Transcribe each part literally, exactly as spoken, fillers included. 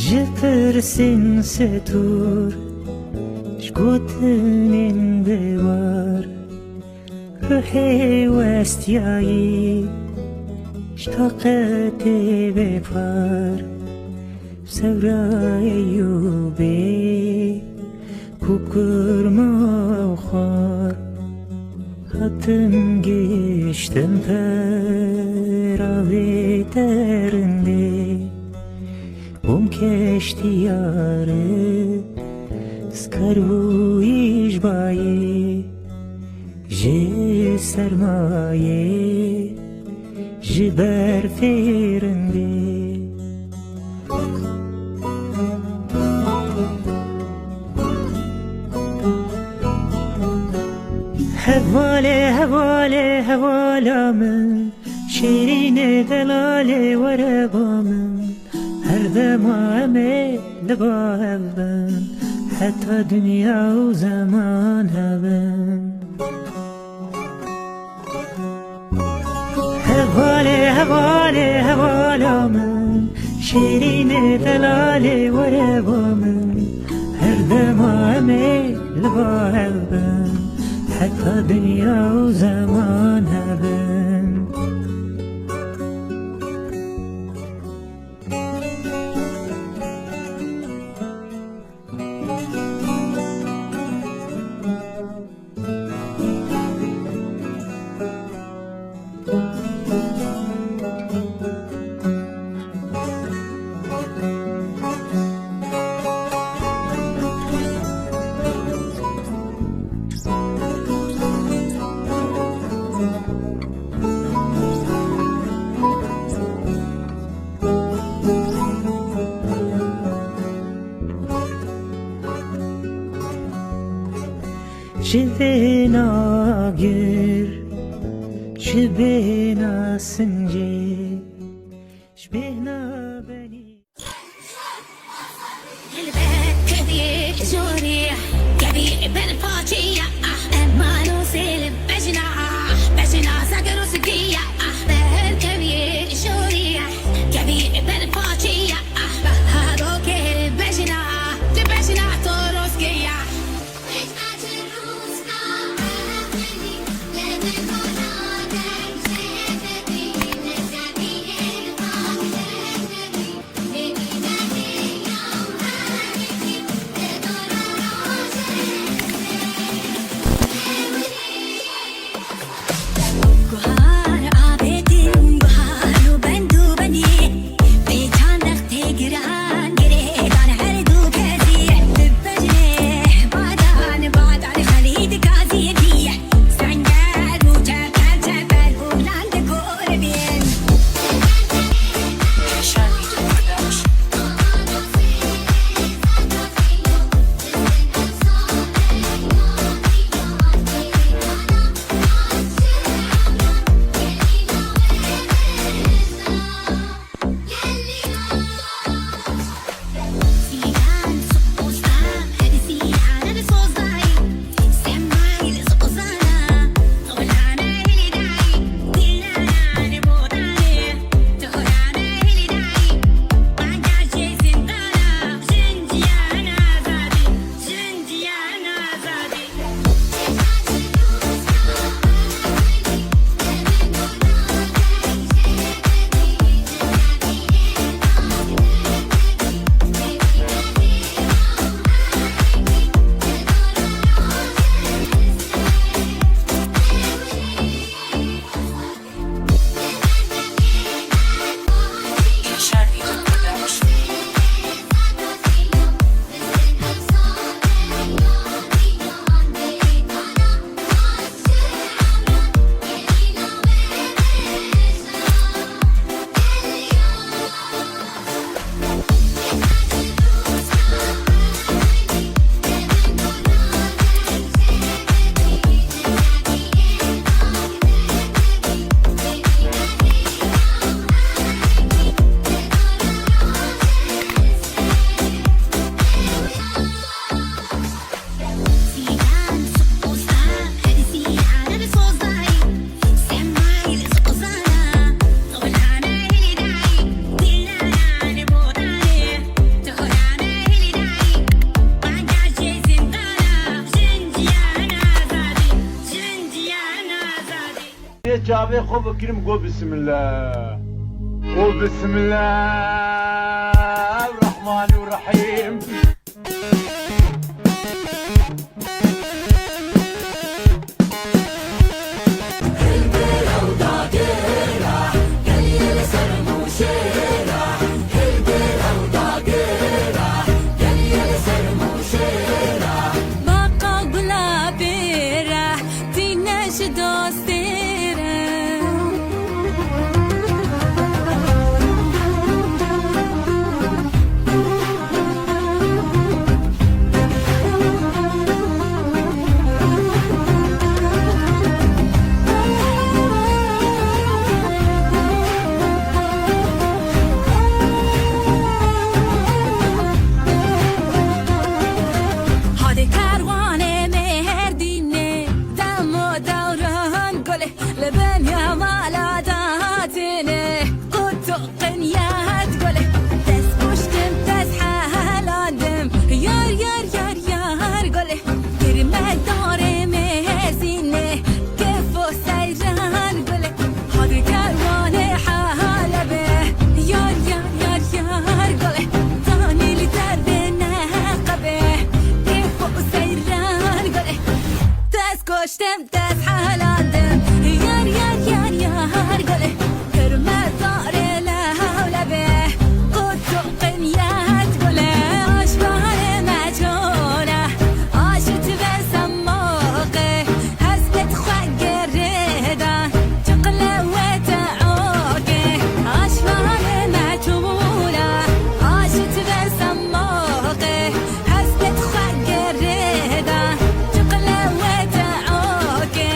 Ji pirsên stûr, ji gotinên dewar, ruhê westiyayî, ji taqetê bêpar, sewra Eyûbê, ku kurma û xwar hatin gihiştin pera vê terindê. Bûm keştiyarê, skar bûyî ji bayê, ji sermayê, ji berfê rindê. Hevalê, hevalê, hevala min, şêrînê delalê were ba min. Her dema em ê li ba hev bin, heta dinya û zeman hebin. Hevalê, hevalê, hevala min, şêrînê delalê were ba min. Her dema em ê li ba hev bin, heta dinya û zeman hebin. Ji bêhna gir, ji bêhna sincê, ji bêhna benî. Helbet keviyê jorî, keviyê ber paçî ya, ah, eman û sêlim bejna, ah, bejna zeger û zikî ya, ah, ber keviyê jorî, keviyê ber paçî ya, ah, baharo kêr bejna, tu bejna toroskê ya. Çavê xwe bikirim, go bismillah. Go bismillah Rahman Rahim. Baqa gulabê re, tîne ji dostê re. Hadi kerwanê Mêrdînê, dem û dewran gulê, li bin ya mala datînê, qut û qinyet gulê, dest kuştim, dest helandim, yar, yar, yar, yar gulê, girme darê Mêzînê, kef û seyran gulê, hadi kerwanê Helebê, yar, yar, yar, yar gulê, danî li derdê Neqebê, kef û seyran gulê, dest kuştim, dest helandim, yar, yar, yar, yar gulê, girme darê Helebê, qut û qinyet gulê, aşk baharê meçhûl e, aşit ve semoqê, hespêt xwe gerê da, çiqle wê te okê, aşk baharê meçhûl e, aşit ve semoqê, hespêt xwe gerê da, çiqle wê te okê.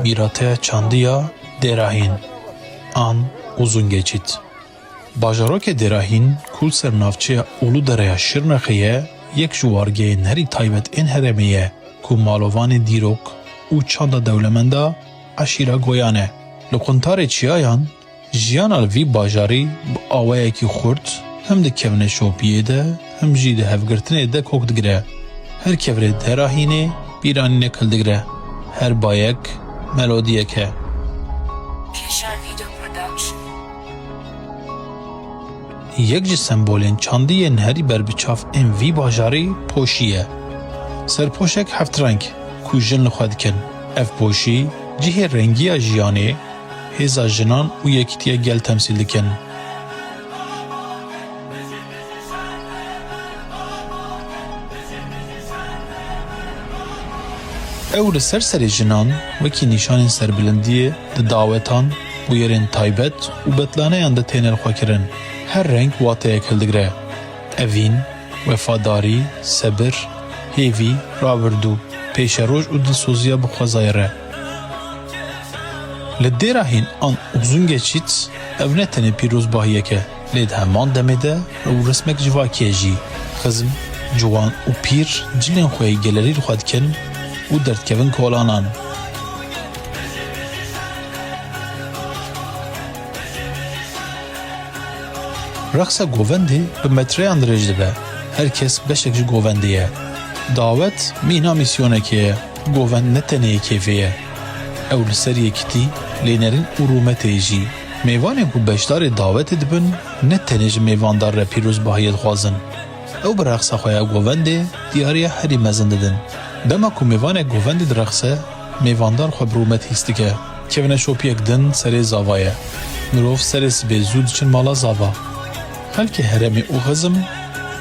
Mîrateya çandî ya Dêra Hîn an Uzungeçit. Bajarokê Dêra Hîn ku li ser navçeya Uludereya Şirnexê ye, yek ji wargehên herî taybet ên herêmê ye ku malovanê dîrok û çanda dewlemenda eşîra Goyan e. Li quntarê çiyayan, jiyana li vî bajarî bi awayekî xurt, him di kevneşopiyê de, him jî di hevgirtinê de kok digire. Her kevirê Dêra Hînê bîranînek hildigire. Her bayek melodiyek e. Kêşan Video Production. Yek ji sembolên çandî yên herî berbiçav ên vî bajarî poşî ye. Serpoşek heft reng ku jin li xwe dikin. Ev poşî cihê rengiya jiyanê, hêza jinan û yekîtiya gel temsîl dikin. Ew li ser serê jinan wekî nîşanên serbilindiyê di dawetan, bûyerên taybet û betlaneyan de têne li xwe kirin. Her reng wateyek hildigire. Evîn, wefadarî, sebir, hêvî, rabirdû, pêşeroj û dilsoziya bi xwezayê re. Li Dêra Hîn an Uzungeçit ev ne tenê pîrozbahiyek e, lê di heman demê de ew rismek civakî ye jî. Xizm, ciwan û pîr cilên xwe yê gelerî li xwe dikin û derdikevin kolanan. Rexsa govendê bi metreyan dirêj dibe. Her kes beşek ji govendê ye. Dawet mîna mîsyonekê ye. Govend ne tenê yê kêfê ye. Ew li ser yekitî, lênerîn û rûmetê ye jî. Mêvanên ku beşdarê dawetê dibin, ne tenê ji mêvandar re pîrozbahiyê dixwazin. Ew bi rexsa xwe ya govendê diyariya herî mezin didin. Dema ku mêvanek govendê direxe, mêvandar xwe bi rûmet hîs dike. Kevneşopiyek din serê zava ye. Mirov serê sibê zû diçin mala zava. Xelkê herêmê û xizm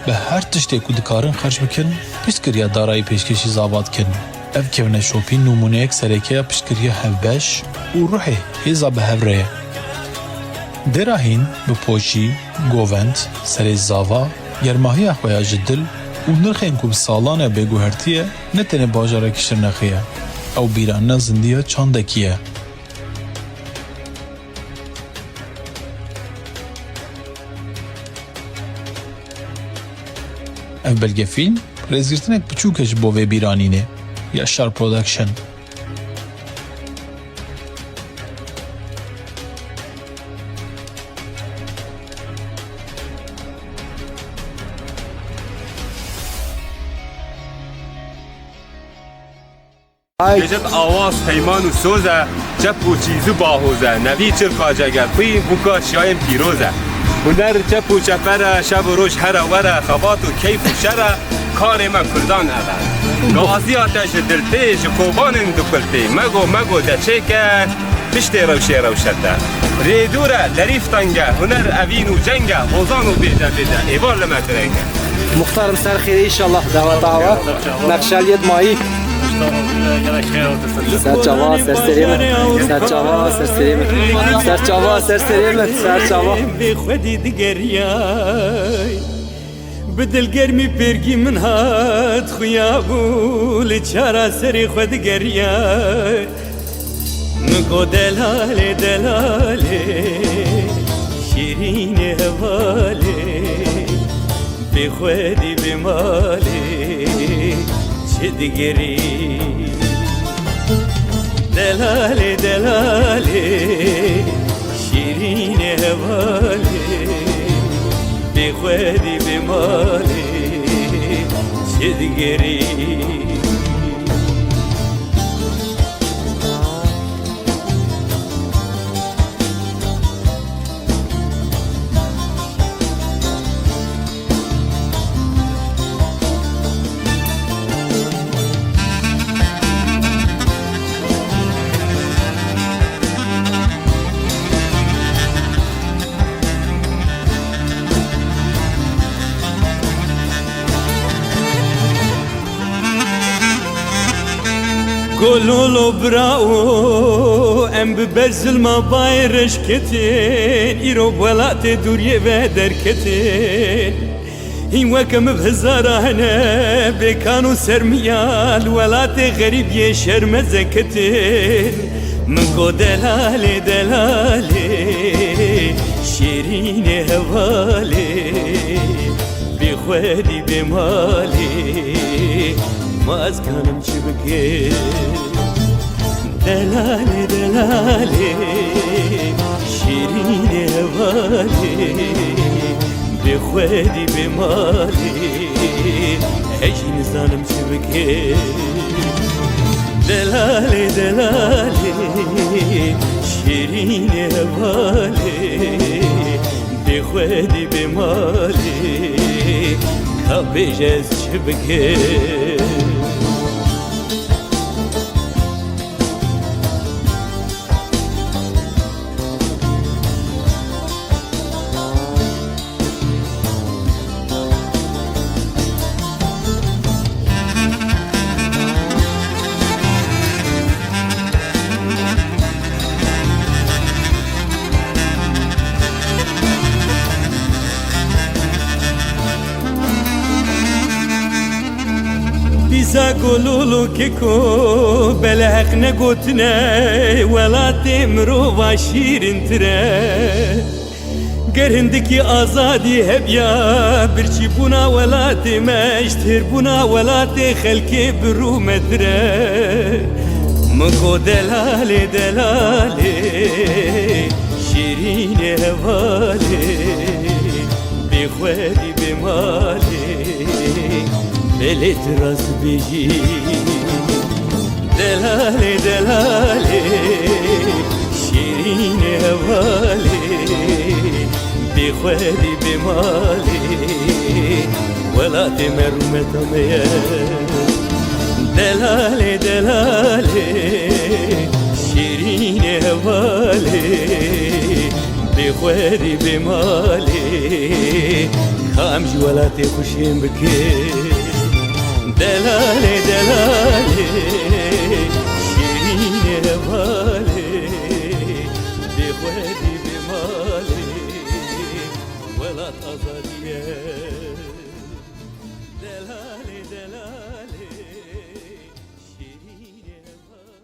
bi her tiştê ku dikarin xerc bikin, piştgiriya darayî pêşkêşî zava dikin. Ev kevneşopî nûmûneyek sereke ya piştgiriya hevbeş û ruhê hêza bi hev re ye. Dêra Hîn bi poşî, govend, serê zava, germahiya xwe ya ji dil û nirxên ku bi salan e bêguhertî ye, ne tenê bajarekî Şirnexê ye. Ew bîranîna zindî ya çandekî ye. Ev belgefîlm rêzgirtinek biçûk e ji bo vê bîranînê. Yaşar Production. Ay. Dibêjit awaz peyman û soz e, çep û çîz û bahoz e, nevî çirka cegerxwî, bûka şiyayên pîroz e. Huner çep û çeper e, şev û roj here wer e, xebat û keyf û şer e, karê me kurdan ev e. Gaziya te ji dil tê, ji kobanên dukultê, mego mego de çêke, piştê rewşê rewşete. Rê dûr e, derîf teng e, huner evîn û ceng e, hozan û bêde bêde, êvar li me direng e. Muxtarım, ser xêrê, inşallah daweta we. Nexşeliyet mayî. Ser çava, ser serê min. Ser çava, ser serê min. Ser çava, ser serê min. Ser çava. Vê xwedî digeriyay. Bi dilgermî pêrgî min hat xuya bû, li çara serê xwe digeriya. Min got, "Delalê, delalê, şîrînê hevalê, bê xwedî bê malê çi digerî?" Delalê, delalê, şîrînê hevalê, bê xwedî bê malê çi digerî? Gololo birao, em bi ber zilma bayê reş ketin, îro bi welatê dûriyê ve derketin. Hîn weke min bi hezara hene, bêkan û sermiya, li welatê xerîb yê şermeze ketin. Min got, "Delalê, delalê, şêrînê hevalê, bê xwedî bê malê, ma ez kanim çi bikim?" Delalê, delalê, şêrînê hevalê, bê xwedî bê malê, ez jî nizanim çi bikim. Delalê, delalê, şêrînê hevalê, bê xwedî bê malê, ka bêje ez çi bikim? Dîsa gololo keko, bele heq negotine, welatê mirova şîrintir e. Ger hindikî azadî hebya, birçîbûna welatê me ji têrbûna welatê xelkê bi rûmetir e. Min got, delalê, delalê, şêrînê hevalê, bê xwedî bê malê, belê tu rast bêjî. Delalê, delalê, şêrînê hevalê, bê xwedî bê malê, welatê me rûmeta me ye. Delalê, delalê, şêrînê hevalê, bê xwedî bê malê, ka em ji welatê xwe şên bikin. Delalê, delalê, şêrînê hevalê, bê xwedî bê malê, welat azadî ye. Delalê, delalê, şêrînê hevalê.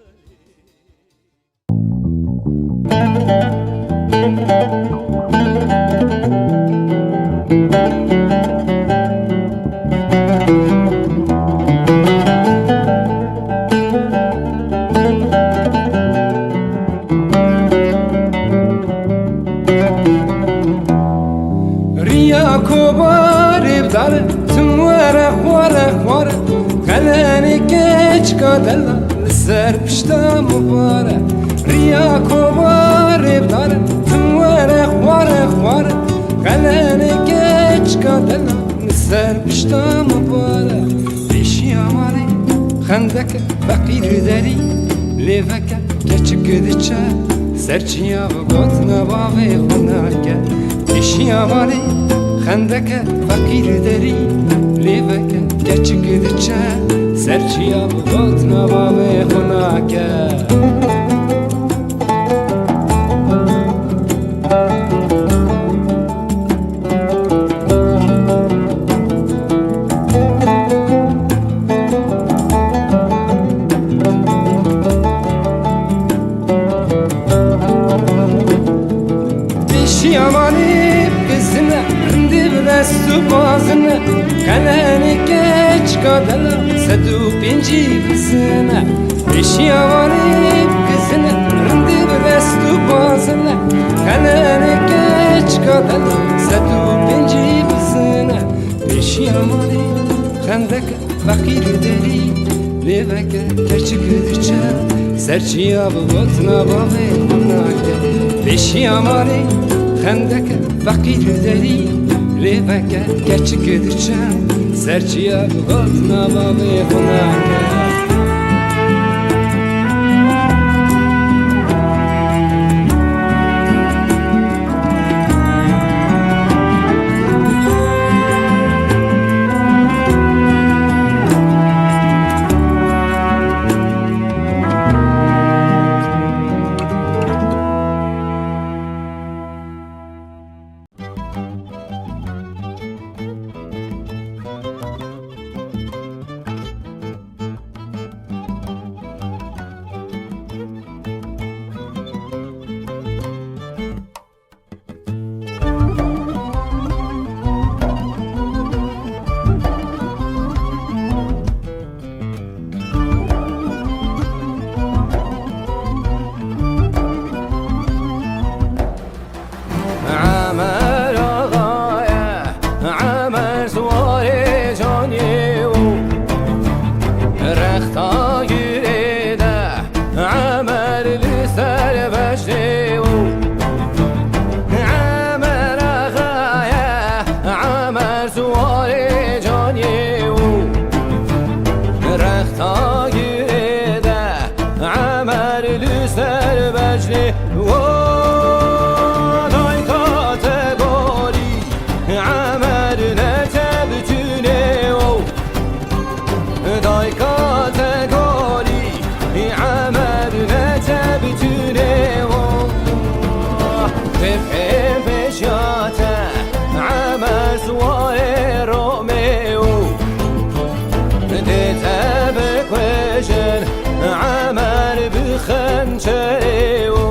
Riya kobarê bi dar, tim were xware xware, xelenê keçika delal. Ser pişta mubare, riya kovarê bidare, tim were xware xware, xelenê keçika dela, ser pişta mubare. Pêşiya malê xendeke feqîr derî, lêveke keçik diçe, ser çiya gotina bavê xwe nake. Pêşiya malê xendeke feqîr derî, lêveke keçik diçe, ser çiya gotina bavê xwe nake. Pêşiya malê bizine, rindê bi dest û bazine, xelenê keçika dela, sed û pêncî bizine. Pêşiya malê bizine, rindê bi dest û bazine, xelenê keçika dela, sed û pêncî bizine. Pêşiya malê xendeke feqîr derî, lêveke keçik diçe, ser çiya bi gotina bavê xwe nake. Pêşiya malê xendeke feqîr derî, lêveke keçik diçe, ser çiya bi gotina bavê xwe nake. Emer Axa ye, Emer Siwarê canê û rexta girê de, Emer li ser beşê û Emer Axa ye, Emer Siwarê canê û rexta girê de, Emer li ser beşê û dayka te gorî, Emer ne te bitûnê û dayka te gorî, Emer ne te bitûnê û dê pê pêşiya te, Emer Siwarê Romê û dê te bikujin, Emer bi xençerê û.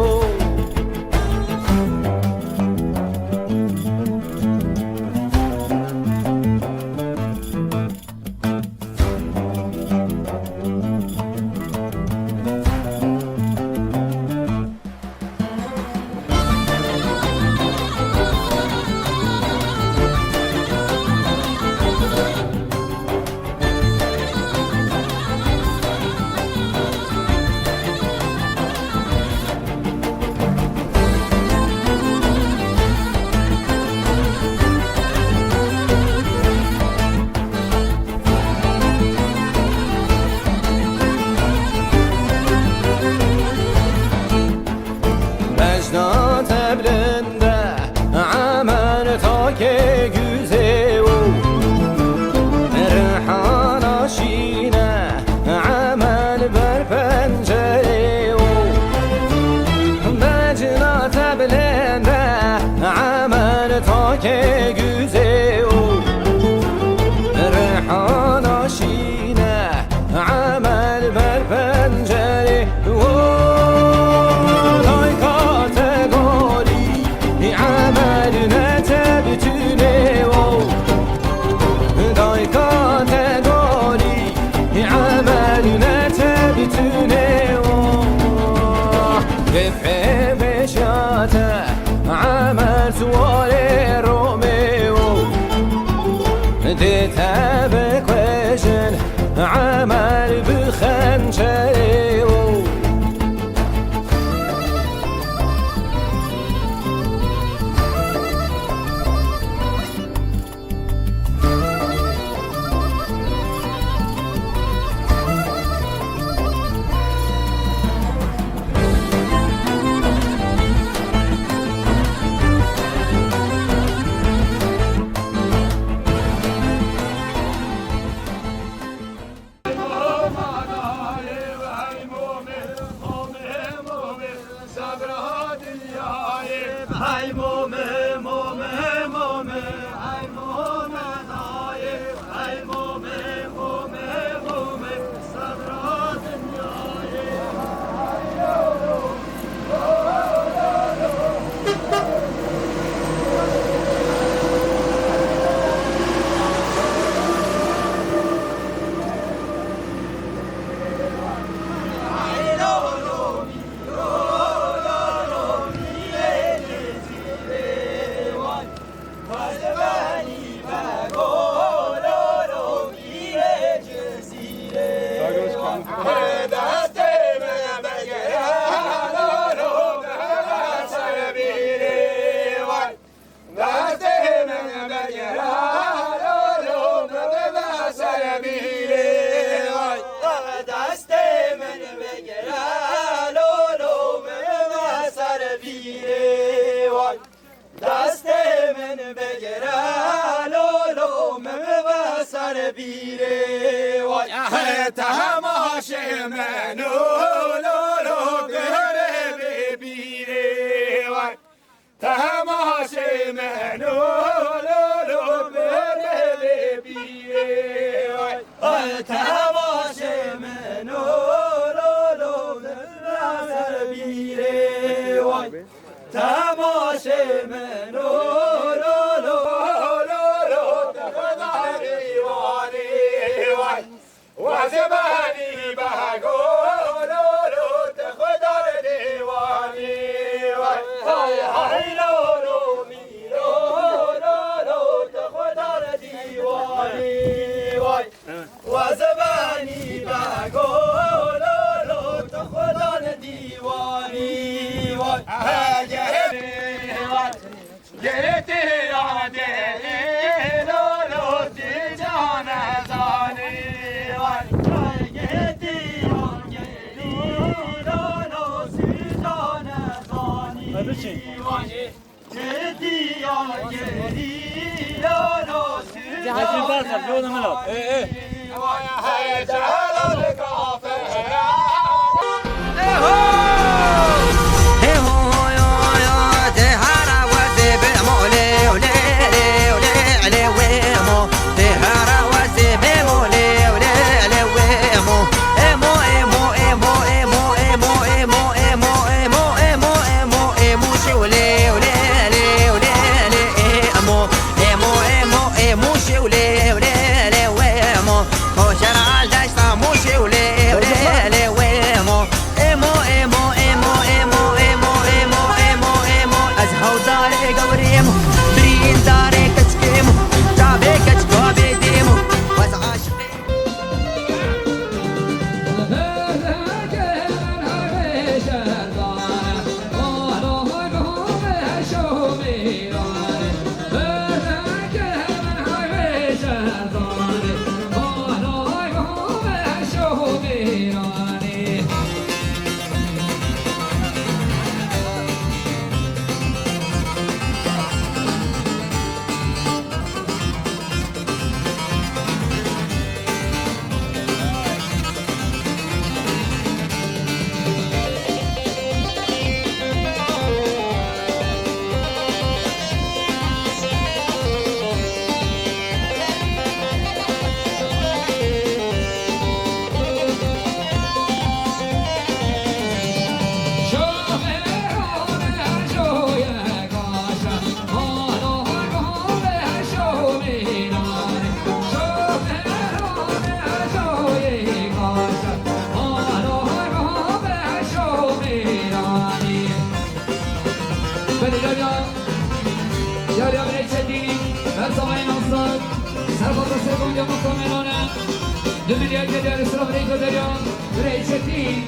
Bejna te bilind e, Emer takê guzê û rihana şîn e, Emer ber pencerê û bejna te bilind e, Emer takê guzê û rihana şîn e, Emer ber pencerê û dayka te gorî, Emer ne te bitûnê û dayka te gorî, Emer ne te bitûnê û vê pê vêşiya te, Emer Siwarê Romê û dê te bikujin, Emer bi xençerê Pîrê way, he temaşê min o, lo, lo, bêrê bê pîrê way. Temaşê min o, lo, lo, bêrê bê pîrê way. He temaşê min o, lo, lo, bêrê pîrê way. Temaşê min o, lo, lo, lo, lo, te Xwedar dîwanî way. Wazê benî bego, lo, lo, te Xwedar dîwanî way. Hay, hay, lo, lo, mî, lo, lo, lo, te Xwedar dîwanî way. Wa zebanî bego, lo, lo, te Xwedan dîwanî, wa, he, gere, wa, gere tê ya de, lo, lo, tê cana zanî, wa, gere tê ya de, lo, lo, tê cana zanî, wa. Cihazî berxe, lo ne mela. Ê, ê. Belê, ya, ya. Ya, ya, Birey Çetîn, her zaman inansak. Serfata Sergon ya, muhtemelen. Dün bir yerde değerli sıra Birey Göderiyor. Birey Çetîn.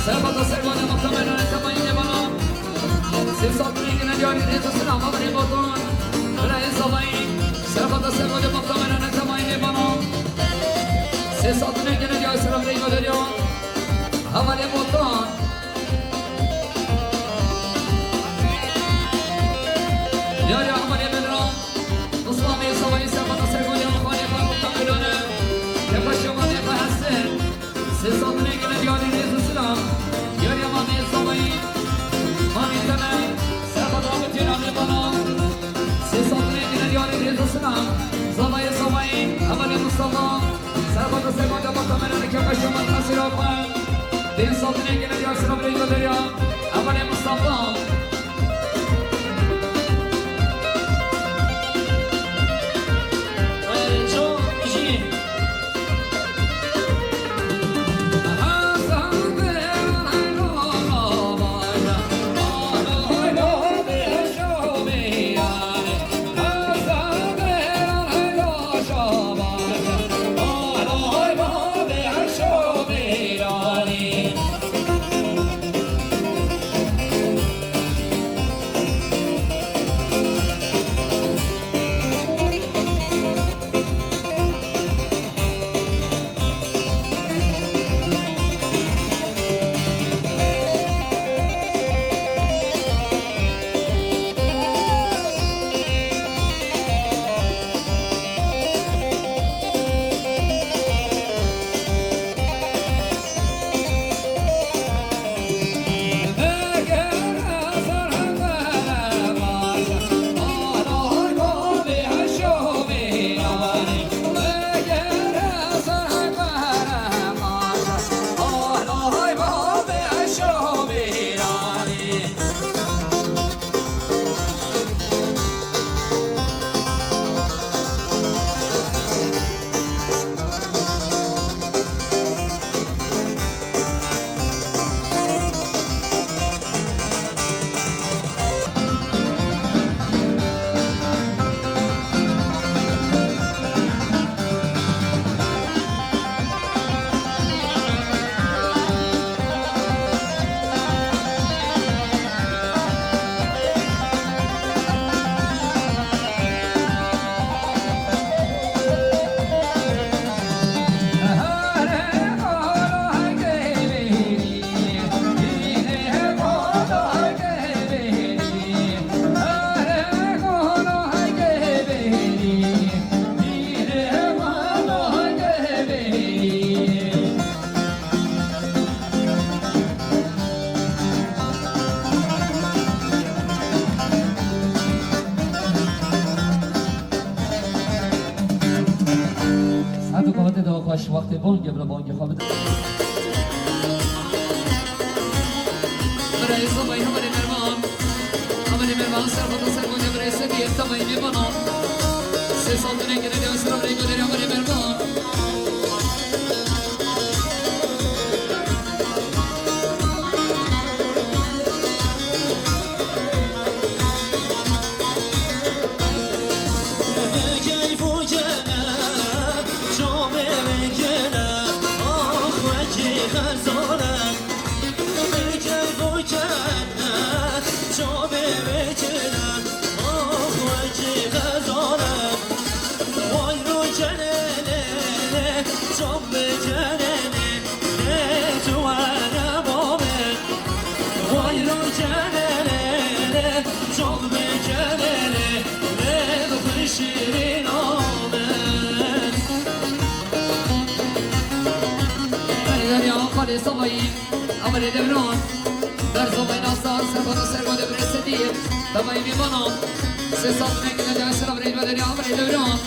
Serfata Sergon ya, muhtemelen, temayî bana. Sê sal binêrîne diyarî rêz û silam, amanê botan. Bila ê zavayî. Serfata Sergon ya, muhtemelen, temayî bana. Sê sal binêrîne diyarî silam, rêz û derya. Amanê botan. Ya, ya, amanê min ra. Muslamê zavayî, serfata Sergon ya, muhtemelen, muhtemelen. Tepaşa ma defa hestin. Sê sal binêrîne diyarî rêz û silam. Yarî amanê zavayî. Manî temel. Serfata Abdî navê bana. Sê sal binêrîne diyarî Zavayê zavayê, hevalê Mustafa. Serba da serba da baka merane ke kaşa mal kasira pa. Din saltine gene diya sıra bile yola ya. Hevalê Mustafa. Saet û qewetê de xweş, wextê bangê bila bangê xwe bide. Birayê Zobay, hevalê Mervan. Hevalê Mervan, ser xwe, ser xwe, birayê Sedî, tevayî mêvanan. Sê sal tune gere de, ser birayê Goderê, hevalê Mervan. Derya xalê Zavayî, Amerê Devran, Derzovay Nasar, Sergoda Sergoda Birê Sedî, Tevayî Mêvanan, sê sal tune gele de, selam reyva derya Amerê Devran.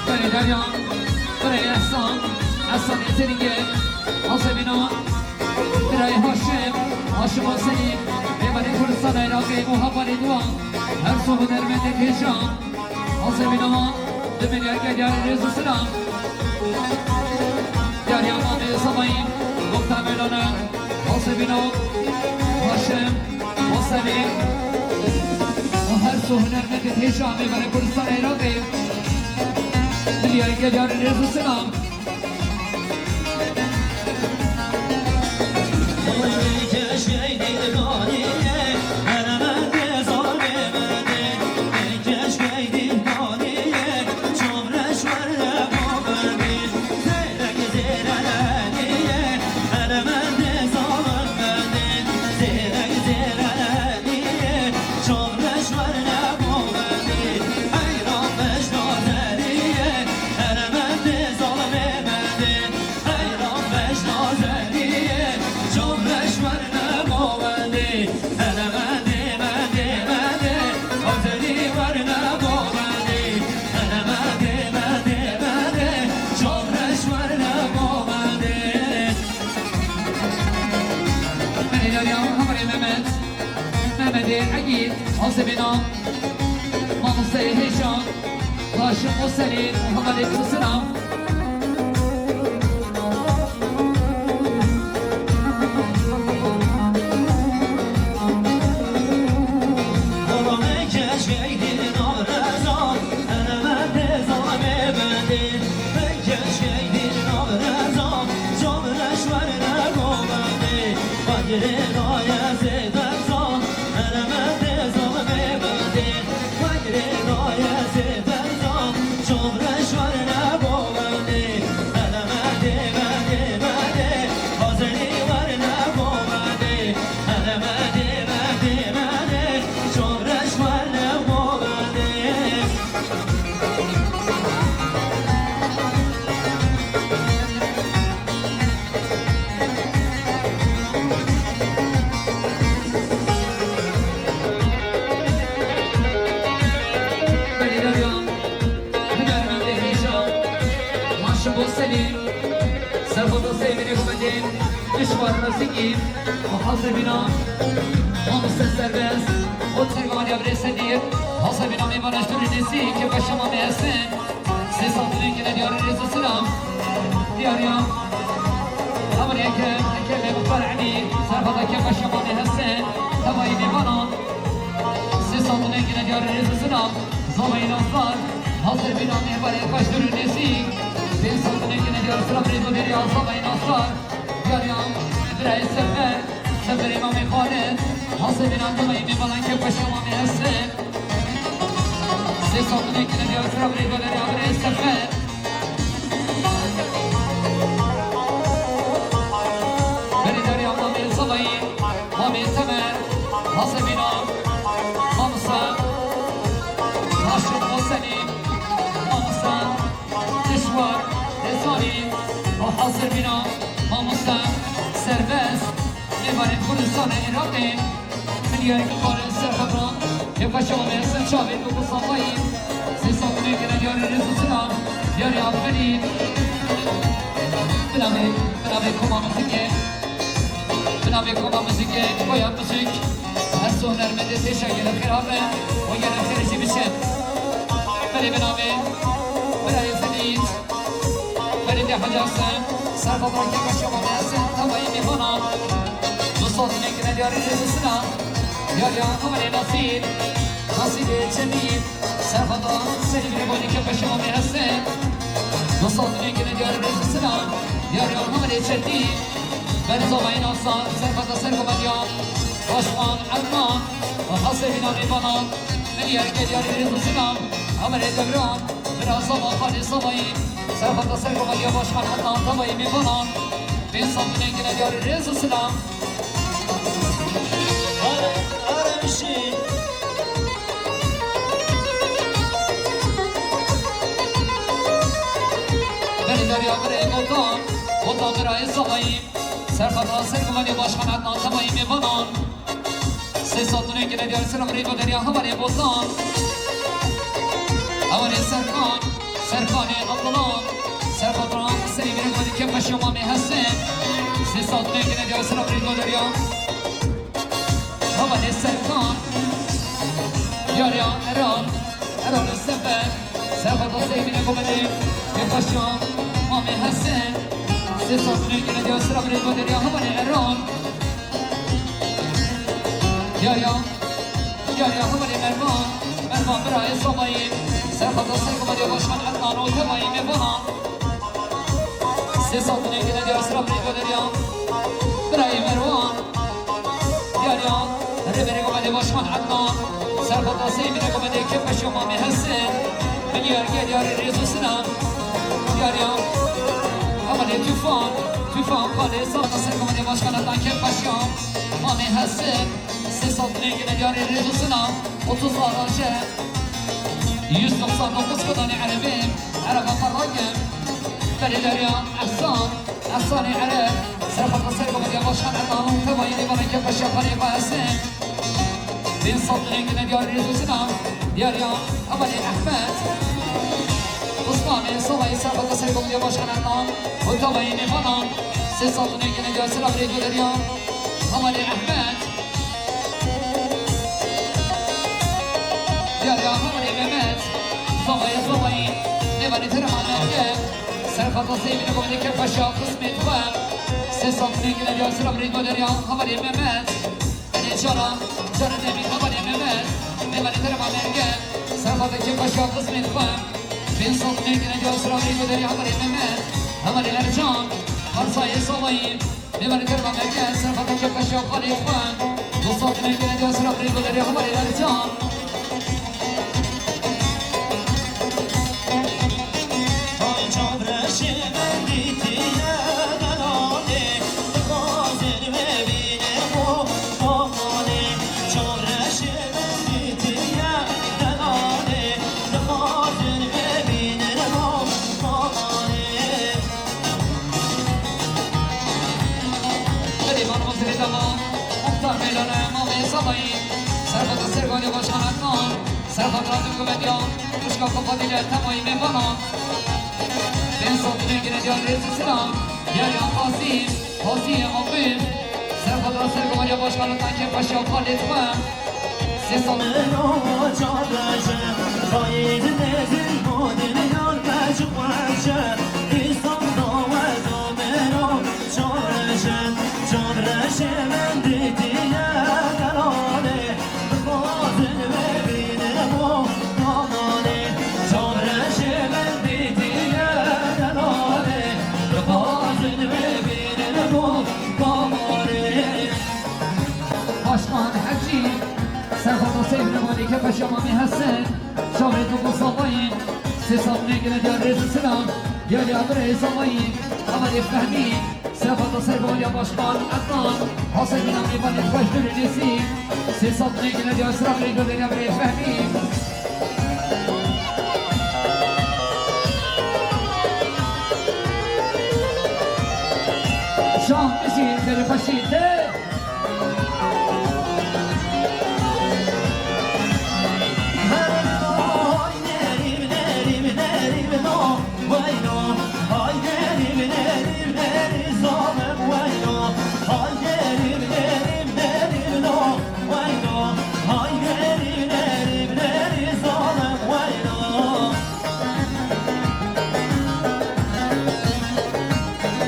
Berê Derya, berê Ehsan, Ehsan Yeteringê, Hazebîna, birayê Haşim, Haşim Asenî, mêvanê Kurdistan Iraqê û hevalê dua, her sor hunermendê hêja, Hazebîna, di milyarke diyarê rêz û silam. Diyariya Mamê Samayî, Doktor Mevlana, Hasebîno, Haşim, Hoselî û her sor hunermendê hêja mêvanê Kurdistan Iraqê. Dilyayê gel yarê rêz û silam. Mehmet, Mehmetê Egîd, Hasebîna, Mamosteyê Hêşan, Haşim Oselî û hevalê Kusina. Serxoda Seymenê Gomedê, Kişwar Rafîkî, Muhasebîna, Mamoste Serbest, Otirmaniya Birê Sedîr, Hasebîna Mêvana Şturî Nesî, Kefa Şema Mehesen, Sê Satinên Gele Diyarê Rêz û Silam, Diyariya, Amrê Ekrem, Ekremê Muxtar Emî, Serxoda Kefa Şema Mehesen, Tevayî Mêvanan, Sê Satinên Gele Diyarê Rêz û Silam, Zavayê Nasar, Hasebîna Mêvanê Xweş Dûr û Nêzîk, Pênc sed binekine diyar sira birê do derê a Zavayê Nasar, diyariya birayê Sefer, Seferê Mamê Xalid, Hasebîna Zavayê Mêvanan Kevkeşa Mamê Hesen, Sê sed binekine diyar sira birê do derê a birayê Sefer. Berê derê a Mamê Zavayê, Mamê Temer, Hasebîna, Mamosa, Haşim Hosenî, Mamosa, Kişwar, Hêsanî, Hasebîna, Mamosa, Serbest, Mêvanê Kurdistanê Iraqê, Milyarê Kuparê Serhebran, Kefa Şama Mehsen Çavê Nû Kusambayî, Sê Satinê Gele Diyarê Rêz û Silam, Diyarê Afirîn, Binavê, binavê Koma Muzîkê, binavê Koma Muzîkê, Koya Muzîk, her su hunermendê têşa gelek xêr habe, û gelek xêr jî biçe. Belê binavê, birayê Felît, Ferîdê Hacî Hesen, Serhebran Kefa Şama Mehsen, Tevayî Mêvanan, Nusrat Mengine Diyarê Rêz û Silam, Diyarê Amirê Nasîr, Nasîrê Çemî, Serhada Serî Birebanî Kefa Şama Mehsen, Nusrat Mengine Diyarê Rêz û Silam, Diyarê Amirê Çetî, Berzavayê Nasar, Serhada Sergobanî, Başkan Erman, Hasebîna Mêvanan, Milyarê Diyarê Rêz û Silam, Amirê Devran, Bira Zava, Xalê Zavayî, Serhada Sergobanî, Başkan Adnan, Tevayî Mêvanan, Pênc sed binekine Diyarê Rêz û Silam. Are, are, Birayê Zavayî, serxata sergomanê Başkan Ednan, tevayî mêvanan. Sê sed û neh gine diyar selam rêva derya hevalê Botan. Hevalê Serkan, Serkanê Abdullah. Serxata serî bîne gomanê kêfxweşiya Mamê Hesen. Sê sed û neh gine diyar selam rêva derya. Hevalê Serkan, Yariya Eral, Erol Sefer, Serxata Seyfîne Komedî, Kêfxweşiya Mamê Hesen, Sê sed û neh gine diya sira birê Baderiya, Hevalê Eral, Yariya, Yariya Hevalê Mervan, Mervan birayê Sobayî, Serxata Seyfîne Komedî, Başkan Ednan û tevayî mêvanan. Sê sed û neh gine diya sira birê Baderiya, birayê Mervan. Diyariya, rêberê komedê Başkan Ednan, serxata seyvînê komedê kêfxweşiya Mamê Hesen, milyar gel diyarê rêz û sinan. Diyariya, hevalê Tufan, Tufan xalê, serxata ser komedê Başkan Ednan, kêfxweşiya Mamê Hesen, sê sed û neh gine diyarê rêz û sinan, otuz araje, yüz doksan dokuz kodanê erebê, ereba ferragim, berê diyariya, Ehsan, Ehsanê Ereb, serxata ser komediya Başkan Ednan, tevayî mêvanê kêfxweşiya xalê xwe Hesen. Pênc sed û neh gine diyarê rêz û sinan, diyariya hevalê Ehmed. Ustanê Sobayî, serxata ser komediya Başkan Ednan û tevayî mêvanan. Sê sed û neh gine diyar sira birê Baderiya, hevalê Ehmed. Diyariya hevalê Mehmet. Sobayî, Sobayî, mêvanê terema Meryem. Serxata seyvînê komedê kêfxweşiya qismê xwe. Sê sed û neh gine diyar sira birê Baderiya, hevalê Mehmet. Erê cara, cara demî hevalê Mehmet, mêvanê terema Meryem, serxata kêfxweşiya qismê xwe. Pênc sed û neh gine diya sira birê Baderiya, hevalê Mehmet, hevalê Ercan, Parsayê Sobayî, mêvanê terema Meryem, serxata kêfxweşiya xalê xwe. Du sed û neh gine diya sira birê Baderiya, hevalê Ercan. Erê, mamoste dama, muxtar meydana, Mamê Sobayî, serxata sergomanê Başkan Ednan, serxata dû komediya, xwişka xwe Fadîle, tevayî mêvanan. Pênc sed û neh gine diya rêz û sinan, diyariya Qasî, Qasî Aqif, serxata sergomanê Başkan Ednan, kêfxweşiya xalê xwe. Sê sed. Başkan Hecî, serxata seyvînê komedê kêfxweşiya Mamê Hesen, şaxê du Sobayî, sê sed û neh gine diya rêz û sinan, diyariya birê Sobayî, hevalê Fehmî, serxata sergomanê Başkan Ednan, Hesen Bîna, mêvanê xweş dûr û nêzîk, sê sed û neh gine diya sira birê Baderiya, birê Fehmî. Şan, bijî, serê xweşî te.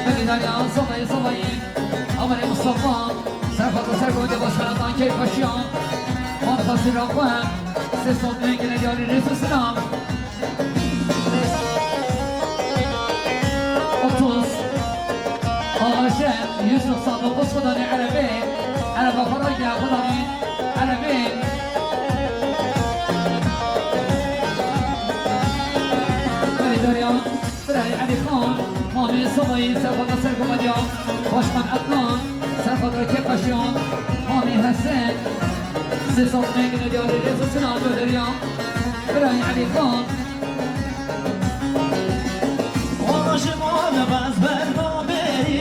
Belê dariya, Sobayî, Sobayî, hevalê Mustafa, serxata sergomanê Başkan Ednan, kêfxweşiya, wan xasî ra xwe, sê sed û neh gine diyarê rêz û sinan. Otuz. Aşe, yüz doksan dokuz kodanê erebê, ereba ferragim kodanê erebê. Belê dariya, birayê Elî Xan, Mamê Sobayî, serxata sergomanê Başkan Ednan, serxata kêfxweşiya Mamê Hesen, sê sed û neh gine diyarê rêz û sinan Baderiya, birayê Elî Xan. Ona ji mala baz berda berî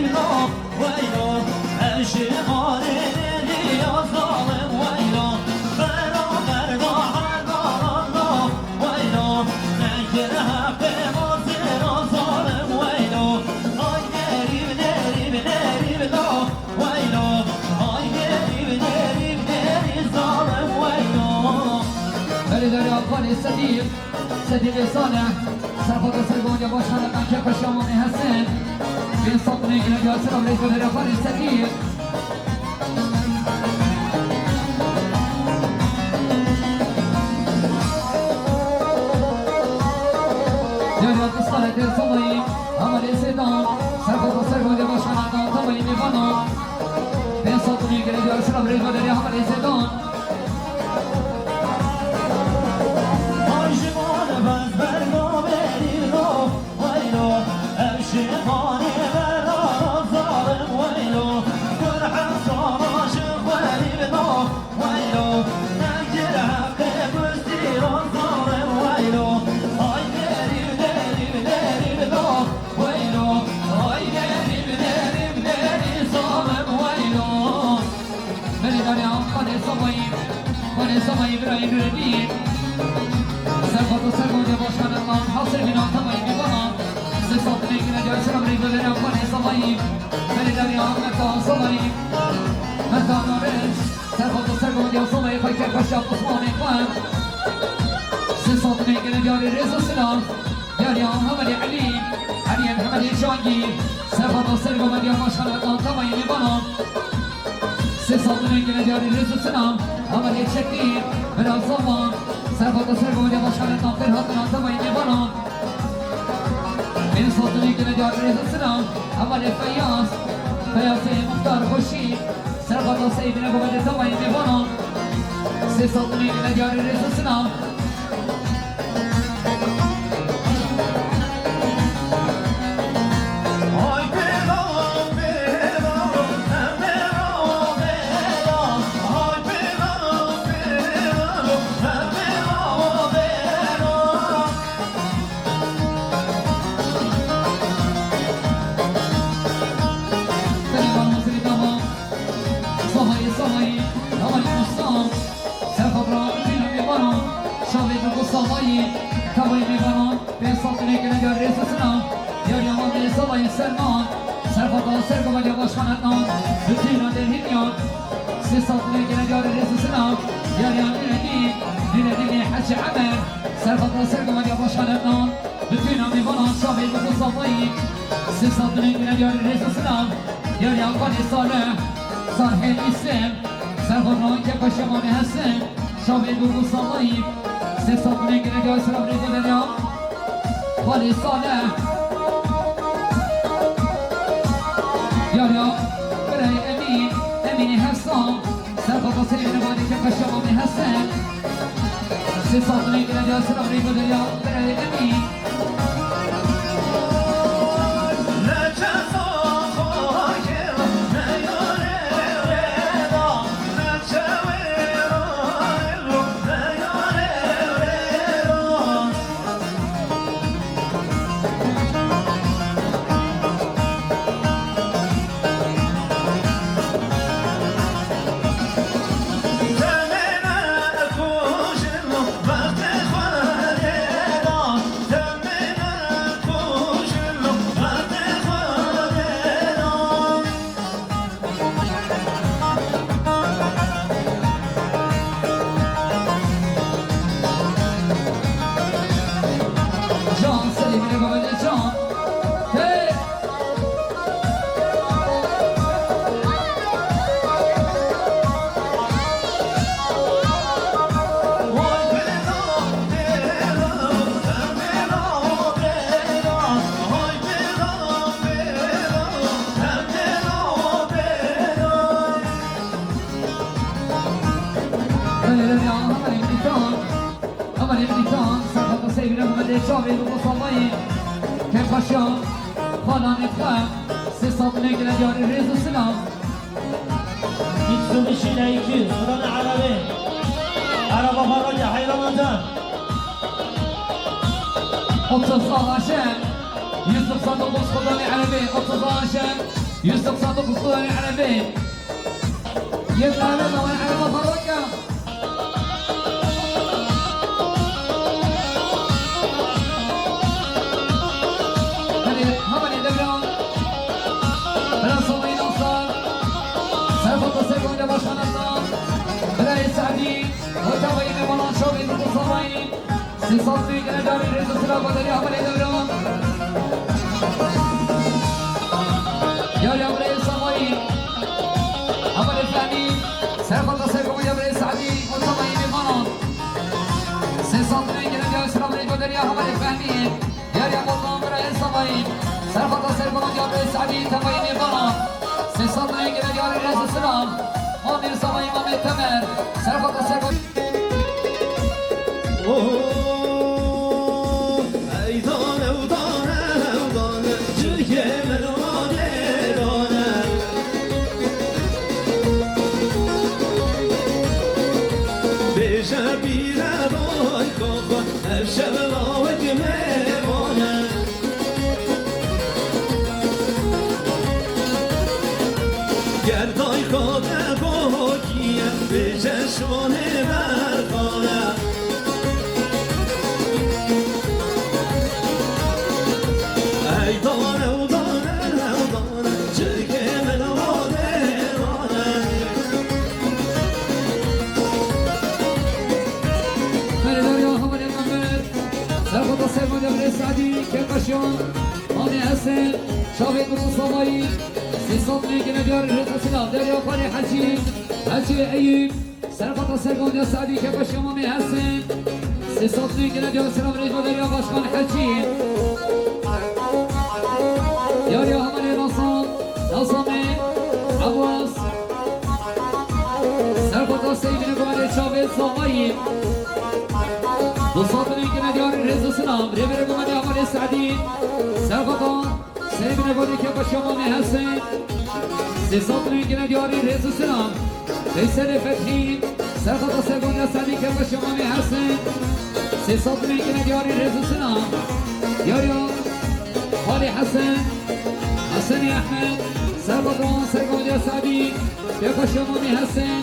Derya Xalê Sedîq, Sedîqê Salih, serxwata sergonca başxanetan Kêpaşa Mamê Hesen, pênc sed milyon gine diyar selam rêz derya Xalê Sedîq. Derya Qisqalê Dêr Salayî, Hemalê Zêdan, serxwata sergonca başxanetan Tamayî Mêvanan, pênc sed milyon gine diyar selam rêz derya Hemalê Zêdan. Ay ji mane bez berga berî ro, weylo, ev şêxanê berara zalim, weylo, kur hesana ji xwerî bino, weylo, negir heqê gustî ro zalim, weylo, ay derî, derî, derî bino, weylo, ay derî, derî, derî zalim, weylo. Belê derya Xalê Sabayî, Xalê Sabayî birayê Nuredîn. Serxwata sergonca başxanetan Hasir Bînan Tamayî Mêvanan. Sê sed milyon gine diyar selam rêz derya Xalê Sabayî. Belê derya Meta Sabayî, Meta Nariş. Serxwata sergonca Sabayî xwe Kêpaşa Osmanê xwe. Sê sed milyon gine diyarê rêz û silav. Derya Hemalê Elî, Eliyên Hemalê Cangî, serxwata sergonca başxanetan Tamayî Mêvanan. Sê sed milyon gine diyarê rêz û silav, Hemalê Çekî, bira Zaman, serxwata sergonca başxanetan Ferhatinan Tamayî Mêvanan. Pênc sed milyon gine diyarê rêz û silav, Hemalê Feyaz, Feyazê Muxtar Xweşî, serxwata sergonca Tamayî Mêvanan. Sê sed milyon gine diyarê rêz û silav. Savayê, savayê, hevalê dostan. Serxwebra, tîna mêvanan. Şavê bi ku savayê, tavayê mêvanan. Pênc sed milyon gine diyar rêz û silav. Diyariya Mamê Savayê Selman. Serxwebra, serxwebra başxanetan. Bi tîna derhîniyan. Sê sed milyon gine diyar rêz û silav. Diyariya Nûredîn. Nûredînê Hecî Emer. Serxwebra, serxwebra başxanetan. Bi tîna mêvanan şavê bi ku savayê. Sê sed milyon gine diyar rêz û silav. Diyariya Xalê Salih. Salihê Îsem. Serxwebra Kêpaşa Mamê Hesen, şavê bi ku savayî. Sê sed milyon gine diyar selam rêz derya Xalê Salih. Diyariya birayê Emîn, Emînê Hevsan, serxwebra serê binê badê Kêpaşa Mamê Hesen. Sê sed milyon gine diyar selam rêz derya birayê Emîn. Can Selîmê Mehmetê Can. Hey! Hevalê Militan, hevalê Militan, serxwebra serê binê badê çavê bi ku savayê. Kêpaşa, xalanê xwe, sê sed milyon gine diyarê rêz û silav. Mitsubishi L iki yüz, Sudan Arabi. Araba Farroca, Hayran Acar. Otuz Alaşem, yüz doksan dokuz Sudan Arabi, otuz Alaşem, yüz doksan dokuz Sudan Arabi. Yeter be, zaman araba Farroca. Hadi, hemen devam. Biraz sonra inansa. Serhat Asegonca başkanından. Biraz Sadi. Hocam, yine bana çok iyi bu sabah. Sê sed milyon gene carî rêz û silav bo derya hevalê Dewran. Yarî hevalê Samayî, hevalê Fehmî, serxweta sergoya hevalê Se'dî û temayî mêvanan. Sê sed milyon gene carî silav rêz bo derya hevalê Fehmî. Yarî Ramazan birayê Samayî, serxweta sergoya hevalê Se'dî, temayî mêvanan. Sê sed milyon gene carî rêz û silav. Mamê Samayî, Mamê Temer, serxweta sergoya. Oh, ey dane û dane û dane, cilkê min wadê dane. Bêje pîre dayka xwe, ev şev lawik mêvan e. Ger dayka te gotiye, bêje şonê berxane. Ey dane û dane û dane, cilkê min wadê dane. Berê Derya, hevalê Mehmet, serxweta sergoya hevalê Se'dî, Kêpaşiyan. Mamê Hesen, çavê Mustafa Samayî, sê sed milyon gene carî rêz û silav. Derya Xalê Hecî, Hecî Eyûb, serxweta sergoya Se'dî, Kêpaşiyan Mamê Hesen, sê sed milyon gene carî silav rêz bo derya Başkan Hecî. Yarî hevalê Nasan, Nasanê, Ebas, serxweta Seydînê, hevalê çavê Samayî. Du sed milyon gene carî rêz û silav. Rêberê Mehmetê, hevalê Se'dî, serxweta Seydînê, hevalê Kêpaşiyan Mamê Hesen. Sê sed milyon gene carî rêz û silav. Veyselê Fethî, serxweta sergoya Se'dî, Kêpaşiyan Mamê Hesen. Sê sed milyon gene carî rêz û silav. Yarî Xalê Hesen, Hesenê Ehmed, serxweta sergoya Se'dî. Kêpaşiyan Mamê Hesen,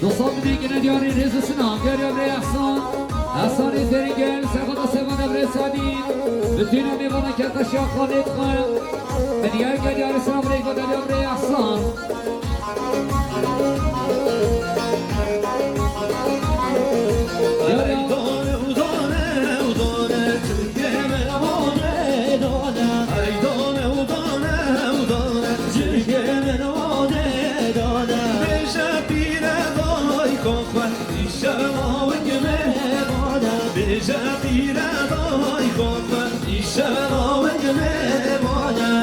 du sed milyon gene carî rêz û silav. Yarî birayê Ehsan, Ehsanê Derîngel, serxweta sergoya hevalê Se'dî. Bi tîna mêvana Kêpaşiyan Xalê Xal. Bi diyar gel yarî silav rêz bo derya birayê Ehsan. Yarî dane û dane û dane, cilkê min wadê dane. Ey dane û dane û dane, cilkê min wadê dane. Bêje pîre dayka xwe, îşev lawik mêvan e. Bêje pîre dayka xwe, îşev lawik mêvan e.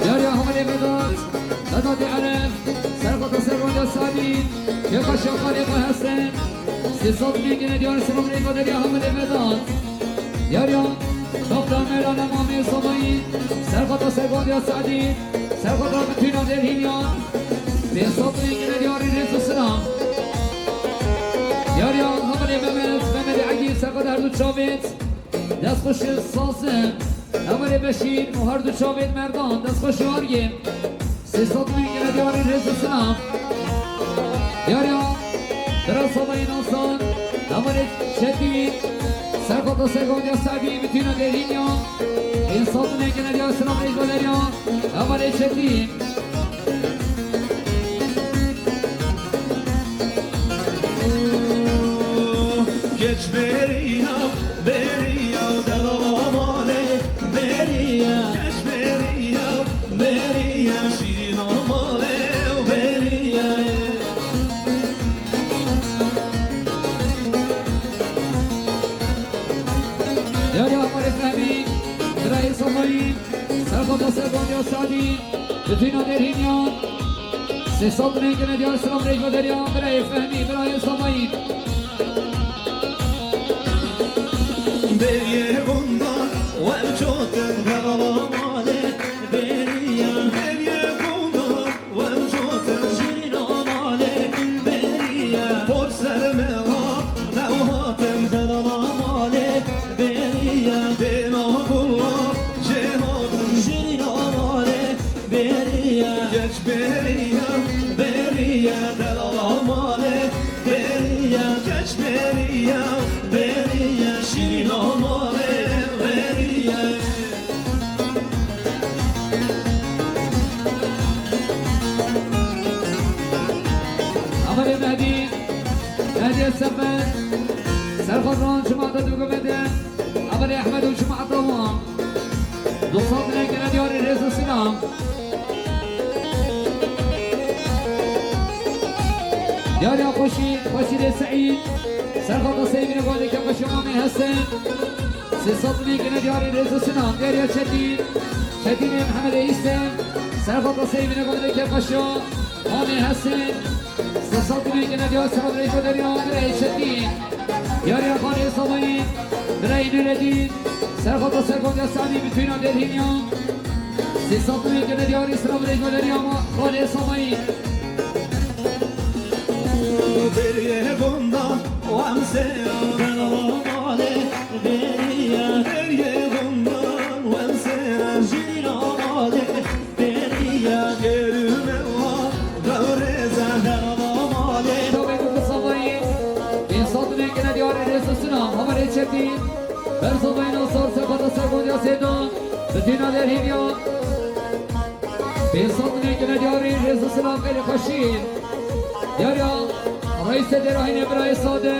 Yarî hevalê Vedat, Vedatê Eref, serxweta sergoya Se'dî, Kêpaşiyan Xalê Xwe Hesen. Sê sed milyon gene carî silav rêz bo derya hevalê Vedat. Yarî Doktor Mevlana Mamê Samayî, serxweta sergoya Se'dî, serxweta bi tîna Derhîniyan. Pênc sed milyon gene carî rêz û silav. Yarî hevalê Mehmet, Mehmetê Egî, serxweta her du çavêt. Dest xweş Sazim, hevalê Beşîr û her du çavêt Merdan, dest xweş yariyê. Sê sed milyon gene carî rêz û silav. Yarî bira Samayî Nasan, hevalê Çetîn, serxweta sergoya Se'dî, bi tîna Derhîniyan. Pênc sed milyon gene carî silav rêz bo derya hevalê Çetîn. Geç beriya, beriya, delala malê, beriya. Geç beriya, beriya, şîrîna malê, beriya. Yarî hevalê Fehmî, birayê Samayî, serxweta sergoya Se'dî, bi tîna Derhîniyan. Sê sed milyon gene carî silav rêz bo derya birayê Fehmî, birayê Samayî. Beriye gunda, wer çotin, delala malê, beriya. Beriye gunda, Wer cotin şîrîna malê beriye. Por ser me ra, ew hatin delala malê beriye. Dêna gulla jê hatin şîrîna malê beriye. Geç beriye, beriye delala malê beriye. Geç beriye, beriye şîrîna malê beriye. Hevalê Mehdî, Hediye Sefer. Serxatran cemaata dugumede. Amelê Ehmed û cemaata wan. Dostan dilekine diyarî rêz û silam. Diyariya xweşî, xweşî lê Seîd. Serxata Seîdîne gode ke xweşî mamê Hesen. Sê sed dilekine diyarî rêz û silam. Diyariya Çetîn. Çetînê Mihemedê Îsem. Serxata Seîdîne gode ke xweşî mamê Hesen. Sê sed milyon gene diyar sera birêj ve derya birayê Çetîn. Diyar ya Xalê Samayî, birayê Nureddîn. Serxata sergonca Sadî bitûna derhîniya. Sê sed milyon gene diyarî sera birêj ve derya ma Xalê Samayî. Beriye gonda, o em sera. Beriye, beriye gonda, o em sera. Jîna male. Şovê ku Samayî, pênc sed milyon gene diyarî rêz û silam. Hamerê Çetîn, Berzovayî Nasor, serxata sergonca Sêdan, bitîna derhîniya. Pênc sed milyon gene diyarî rêz û silam xeyrê xweşî. Diyariya, reîsê derahînê birayê Sade,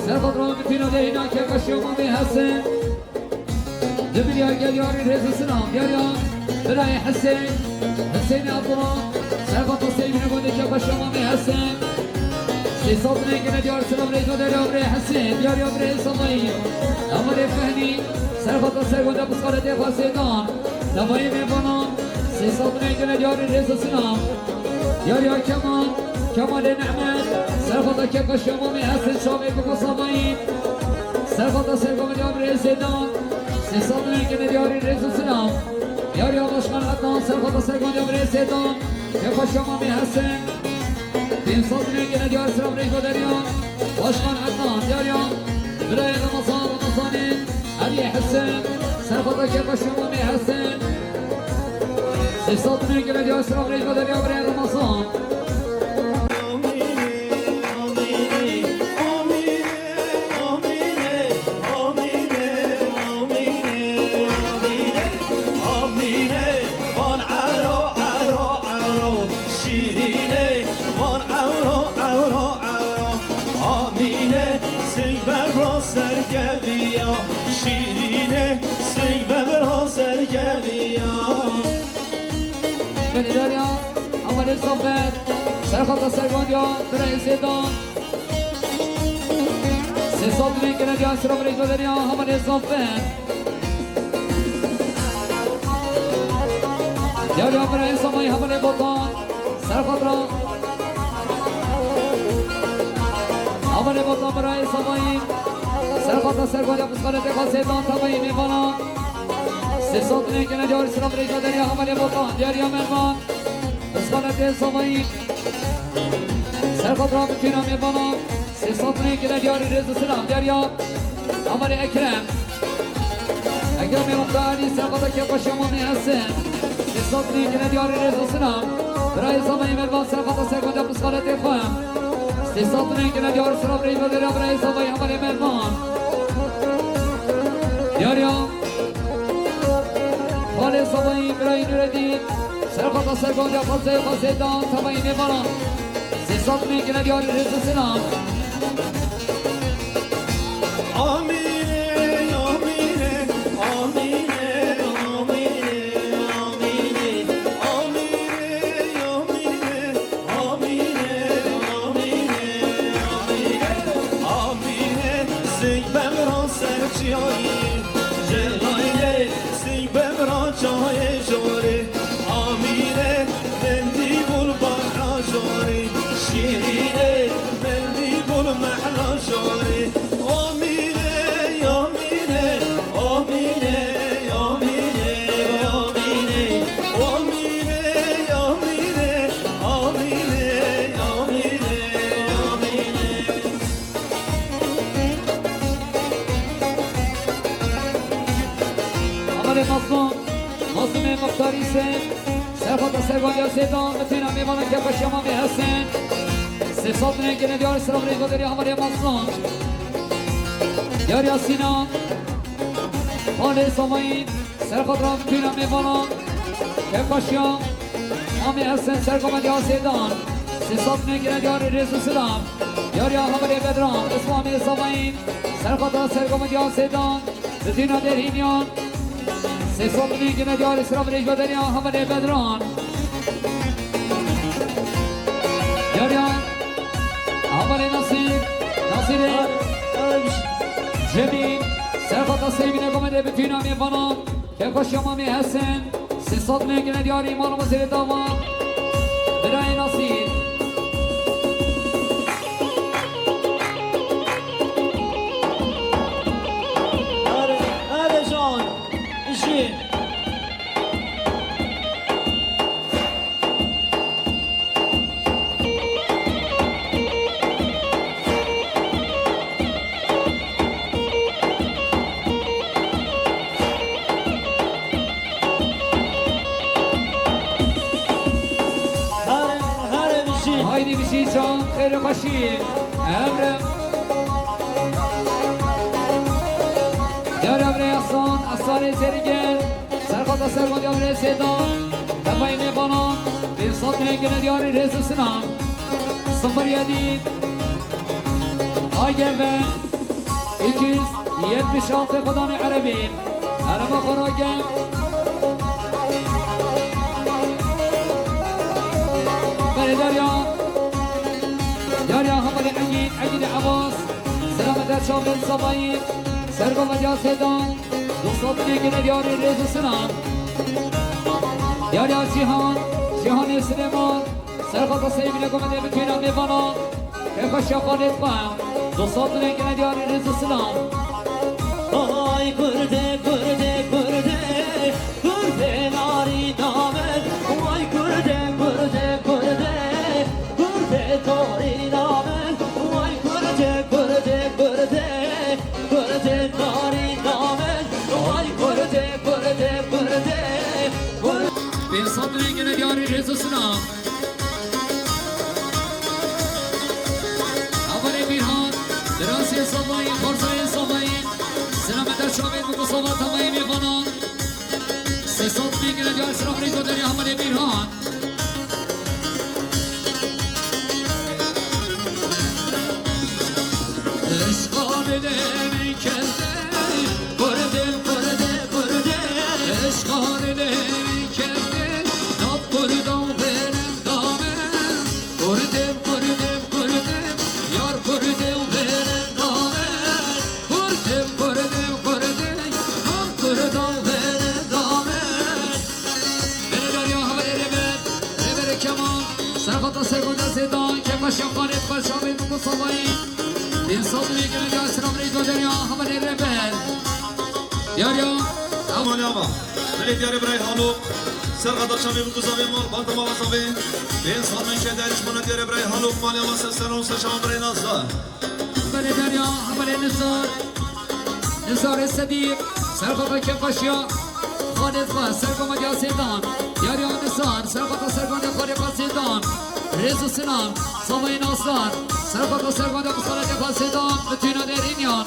serxatran bitîna derhîna ke xweşiya mamê Hesen. Di milyar gel yarî rêz û silam. Diyariya birayê Hesên, Hesênê Abdullah, serxata Seymînê gundê ke xweşiya mamê Hesên. Sê sed milyon gene diyar silam rêz û deriya birê Hesên. Diyariya birê Samayî, Amelê Fehnî, serxata sergonde pisxaletê xwe Sêdan. Tevayê mêvanan, sê sed milyon gene diyarî rêz û silam. Diyariya Kemal, Kemalê Nehmet, serxata ke xweşiya mamê Hesên Şamê biko Samayî. Serxata sergonde diyar birê Sêdan. Sê sed milyon gene diyarî rêz û silam. Diyariya Başkan Ednan, serxata sergonde diyar birê Sêdan. Ke xweşiya mamê Hesên. Pênc sed milyon gene diyar silam rêz û deriya. Başkan Ednan, diyariya birayê Ramazan, Ramazanê, Eliyê Hesên, serxata ke xweşiya mamê Hesên. Sê sed milyon gene diyar silam rêz û deriya birayê Ramazan. Amîne, van ero, ero, ero, şîrîne, van ero, ero, ero. Amîne, sing bevra serkeviya, şîrîne, sing bevra serkeviya. Belê deriya, Amelê Zafer, serxata sergondiya, birayê Sêdan. Sê sed milyon gene diyar silam rêz û deriya, Amelê Zafer. Diyariya birayê Samayî, Amelê Botan, serxata. Amelê Botan birayê Samayî, serxata sergondiya pisxaletê xwe Sêdan, tevayê mêvanan. Sê sed milyon gene diyar silam rêz û deriya, Amelê Botan, diyariya Mervan. Pisxaletê Samayî. Serxata bitîna mêvanan. Sê sed milyon gene diyarî rêz û silam. Diyariya Amelê Ekrem. Ekremê Muxtarî, serxata ke xweşiya mamê Hesên. Sê sed milyon gene diyarî rêz û silam. Birayê Samayî Mervan, serxata sergonde pisxaletê xwe. Sê sed milyon gene diyarî silam rêz û deriya birayê Samayî Amelê Mervan. Diyariya Xalê Samayî, birayê Nureddîn. Serxata sergondiya xwezayê xwe Sêdan, tevayê mêvanan. Sê sed milyon gene diyarî rêz û silam. Amîne, amîne, amîne, amîne, amîne, amîne, amîne, amîne, amîne, amîne, amîne, sing bevra serçiyayî, jelayê, sing bevra çayê jorê, amîne, mendî bul bahra jorê, şîrîne, mendî bul mehla jorê, amîne, amîne, amîne, amîne, amîne, amîne, amîne, amîne, amîne, amîne, amîne. Amelê Mazlûm, Mazlûmê Muxtarî Sêv, serxata sergondiya Sêdan, mitîna mêvanan ke xweşiya mamê Hesên. Sê sed milyon gene diyar silam rêz û deriya Amelê Mazlûm. Diyariya Sînan, Xalê Samayî, serxata mitîna mêvanan ke xweşiya mamê Hesên, sergondiya Sêdan. Sê sed milyon gine diyarî rêz û silam. Yariya hevalê Bedran, Îslamê Samayîn, serxata sergovindiya Sêdan, di tîna Derhîniyan. Sê sed milyon gine diyarî silam rêj bedeniya hevalê Bedran. Yariya hevalê Nasîr, Nasîrê Cemîl, serxata sêvîne gomede bi tîna mêvanan. Kêfxweşiya Mamê Hesen, sê sed milyon gine diyarî mala wezîrê dava, birayê Nasîr. Are, are can, jî. Here, here bijî. Haydî bijî can, xêr û xweşî. Emre. Yar Emre Hasan, Hasanê Zerîgel. Serxata sergovindiya Emre Sêdan. Hevalê mêvanan. Pênc sed milyon gine diyarî rêz û silam. Sıfır yedi. A G V. iki yüz yetmiş altı Xwedanê Erebî. Ereba xwe ragem. Berê Derya. Derya hevalê Egîd, Egîdê Ebas. Selamet e çavên Samayî. Sergovindiya Sêdan. Du sed milyon gine diyarî rêz û silam. Derya Cîhan, Cîhanê Silêman. Serxata sêvîne gomede bi tîna mêvanan. Kêfxweşiya xalê dixwe. Du sed milyon gine diyarî rêz û silam. Ay kurdê, kurdê, kurdê, kurdê narîna min. Ay kurdê, kurdê, kurdê, kurdê torîna min. Ay kurdê, kurdê, kurdê, kurdê narîna min. Ay kurdê, kurdê, kurdê, kur- Pênc sed milyon gine diyarî rêz û silam. Hevalê Bîrhan, Dirasê Samayî, Xorzoyê Samayî, selamet e çavên min ku sava temayê mêvanan. Sê sed milyon gine diyar silam rêj û derya hevalê Bîrhan. Eşqa dilê min kerde, kurdê, kurdê, kurdê, eşqa dilê min kerde, nav kurda û vêrenda min. Kurdê, kurdê, kurdê, yar kurdê û vêrenda min. Kurdê, kurdê, kurdê, nav kurda û vêrenda min. Belê Derya, hevalê Rêber, Rêberê Kemal, serxata sergovindiya Sêdan, kêfxweşiya xalê dixwe çavên min ku savayî. Pênc sed milyon gine diyar silam rêj û derya, hevalê Rêber. Derya, ew Malê ava. Belê diyarê birayê Halok, serxata çavê min ku zavê mal, balta mala zavê. Pênc sed milyon gine diyar ji bona diyarê birayê Halok, malê ava ser seran ser çavan birayê Nazar. Hevalê Derya, hevalê Nizar. Nizarê Sedîq, serxata kêfxweşiya xalê dixwe, sergovindiya Sêdan. Yariya Nizar, serxata sergovindiya xalê xwe Sêdan. Rêz û silam, savayê Nazar. Serxata sergovindiya xalê xwe Sêdan, bi tîna Derhîniyan.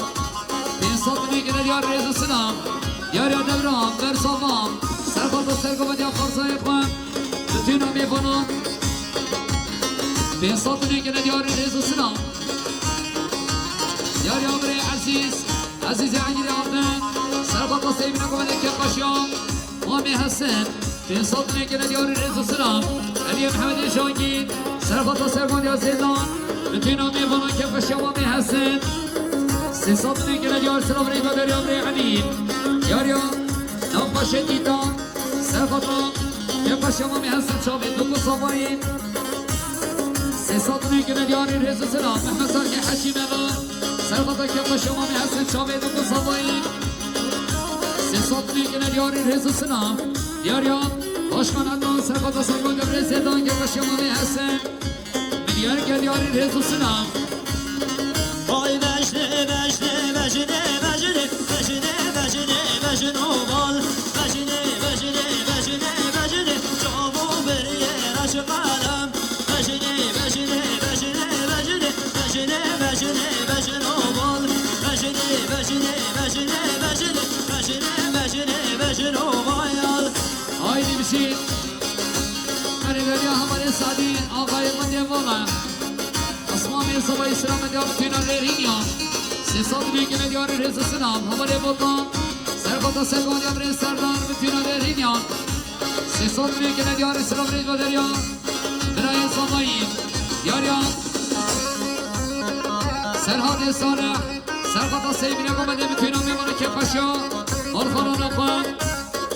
Pênc sed milyon gine diyar rêz û silam. Yariya Devran, Bersavan, serxata sergovindiya xarzayê xwe. Bi tîna mêvanan. Pênc sed milyon gine diyarî rêz û silam. Yariya birê Ezîz, Ezîzê Egîdê Ardin, serxata sêvîna gomede kêfxweşiya Mamê Hesen. Pênc sed milyon gine diyarî rêz û silam. Eliyê Mihemedê Jangî, serxata sergovindiya Zêdan. Bi tîna mêvanan kêfxweşiya Mamê Hesen. Sê sed milyon gine diyar silam rêz û derya birê Elî. Yariya Navxweşê Dîdan. Serxata kêfxweşiya Mamê Hesen çavê Dûk û Savayî. Sê sed milyon gine diyarî rêz û silam. Mehmet Akê Heşîmeva. Serxata kêfxweşiya Mamê Hesen çavê Dûk û Savayî. Sê sed milyon gine diyarî rêz û silam. Diyariya Başkan Ednan serxata sergovindiya birê Zêdan kêfxweşiya Mamê Hesen. Milyar gel yarî rêz û silam. Ay bejnê, bejnê, bejnê, bejnê, bejnê, bejnê, bejno bal. Bejnê, bejnê, bejnê, bejnê, çavo beriyê reş qalem. Bejnê, bejnê, bejnê, bejnê, bejnê, bejnê, bejno bal. Bejnê, bejnê, bejnê, bejnê, bejnê, bejnê, bejnê, bejno bayal. Haydi bir şey. Hani böyle ya, hamarin sadin. Axayê min dê vala. Esma Mêrsava Îslamê dê bitîna lêrîniya. Sê sed lêkine diyarî rêz û silam. Hevalê Botan. Serxota Sergondiya birê Serdar bitîna lêrîniya. Sê sed lêkine diyarî silam rêz ve derya. Birayê Samayî. Diyariya. Serhatê Salih. Serxota Seyfîne Gomedê bitîna mêvana kepaşa. Orxana Rafa.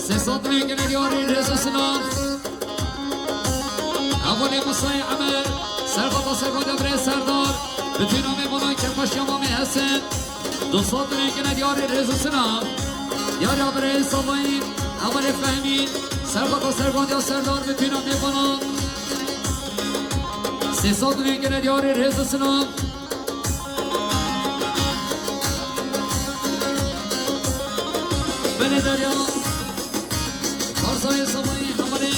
Sê sed lêkine diyarî rêz û silam. Hevalê Musayê Emer, serxota Sergondiya birê Serdar, bitîna mêvanan kepaşiya Mamê Hesen, du sed lêkine diyarî rêz û silam. Diyariya birê Samayî, hevalê Fehmî, serxota Sergondiya Serdar, bitîna mêvanan, sê sed lêkine diyarî rêz û silam. Belê Derya, Barzayê Samayî, hevalê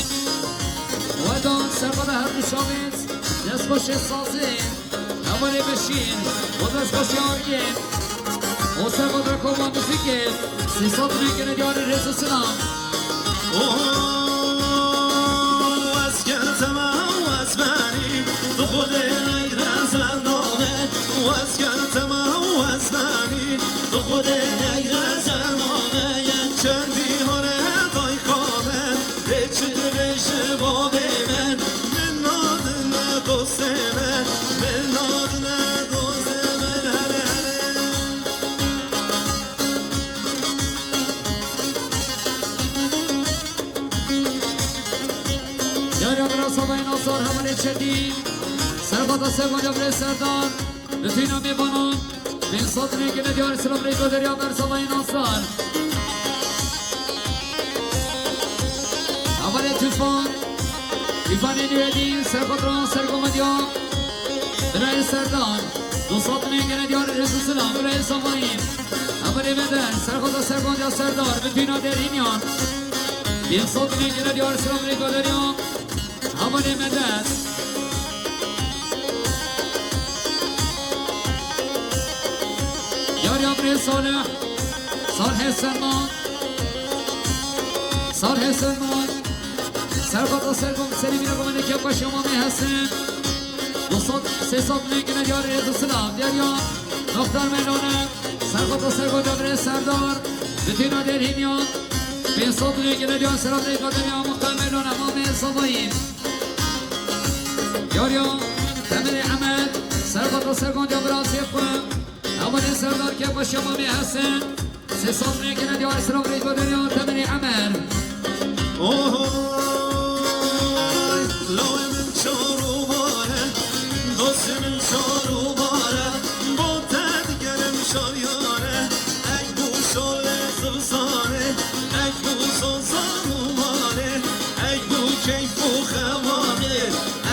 Wedan, serxota her du şavêt, destxweşê sazê, hevalê Beşîr, û destxweşê Argê, û serxota koma muzîkê, sê sed lêkine diyarî rêz û silam. Oh, ez kerteme û ez berî, tu xwedê negre zendane. Ez kerteme û ez berî, tu xwedê negre zendane. Çendî hare dayka me, lê çi dibêje bavê me. Min nadine dostê me, min nadine dostê me, hele hele. Yara bira Samayî Nasar, hevalê Çetîn. Serxota Sergondiya birê Serdar. Bitîna mêvanan. Pênc sed lêkine diyarî silam rêz ve derya ber Samayî Nasar. Hevalê Tufan. Tufanê Nûredîn, serxota Sergondiya. Birayê Serdar, du sed lêkine diyarî rêz û silam, birayê Samayî. Hevalê Medet, serxota Sergondiya Serdar, bitîna Derhîniyan. Pênc sed lêkine diyarî silam rêz ve derya. Hevalê Medet. Diyariya birê Salih. Salih Selman. Salih Selman. Serxota Sergon, Selîmîne Gomene kepaşiya Mamê Hesen. Du sed, sê sed lêkine diyarî rêz û silam. Diyariya Muxtar Meylane. Serxota Sergondiya birê Serdar. Bitîna Derhîniyan. Pênc sed lêkine diyarî silam rêz ve derya Muxtar Meylane. Mamê Samayî. Diyariya Demirê Emed. Serxota Sergondiya birasê xwe. Hevalê Serdar kepaşiya Mamê Hesen. Sê sed lêkine diyarî silam rêz ve derya Demirê Emed. Ohoy, lawê min çar û bar e, dostê min çar û bar e, bo te digerim şaryar e, ey bû şolê zivistanê, ey bû zozan û malê, ey bû keyf û xewanê.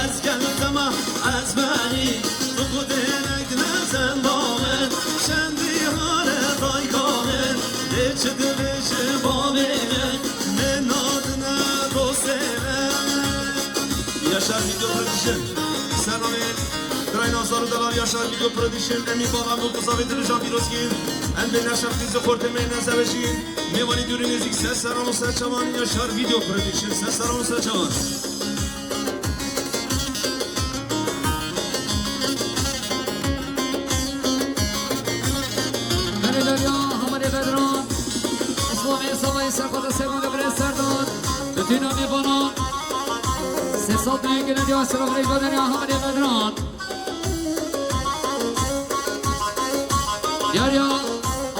Ez gel tema ez berî, tu xwedê negre zendane. Çendî hare dayka min, lê çi dibêje bavê min, min nadine dostê min. Yaşar Video Production. Sernamê Birayê Nasar û delal Yaşar Video Production. Emî Balan bû, Kuzavê Dilijan Pîrozgîn. Em bên Yaşar Fîzî Xortemê Nezevejîn. Mêvanî dûrî nêzîk ser seran û ser çavan Yaşar Video Production. Ser seran û ser çavan. Belê Derya, hevalê Bedran. Îslamê Savayî serxweda Sergonê birê Serdar. Bitîna mêvanan. Sê sed lêkine diya selam rêk ve Derya, hevalê Bedran. Diyariya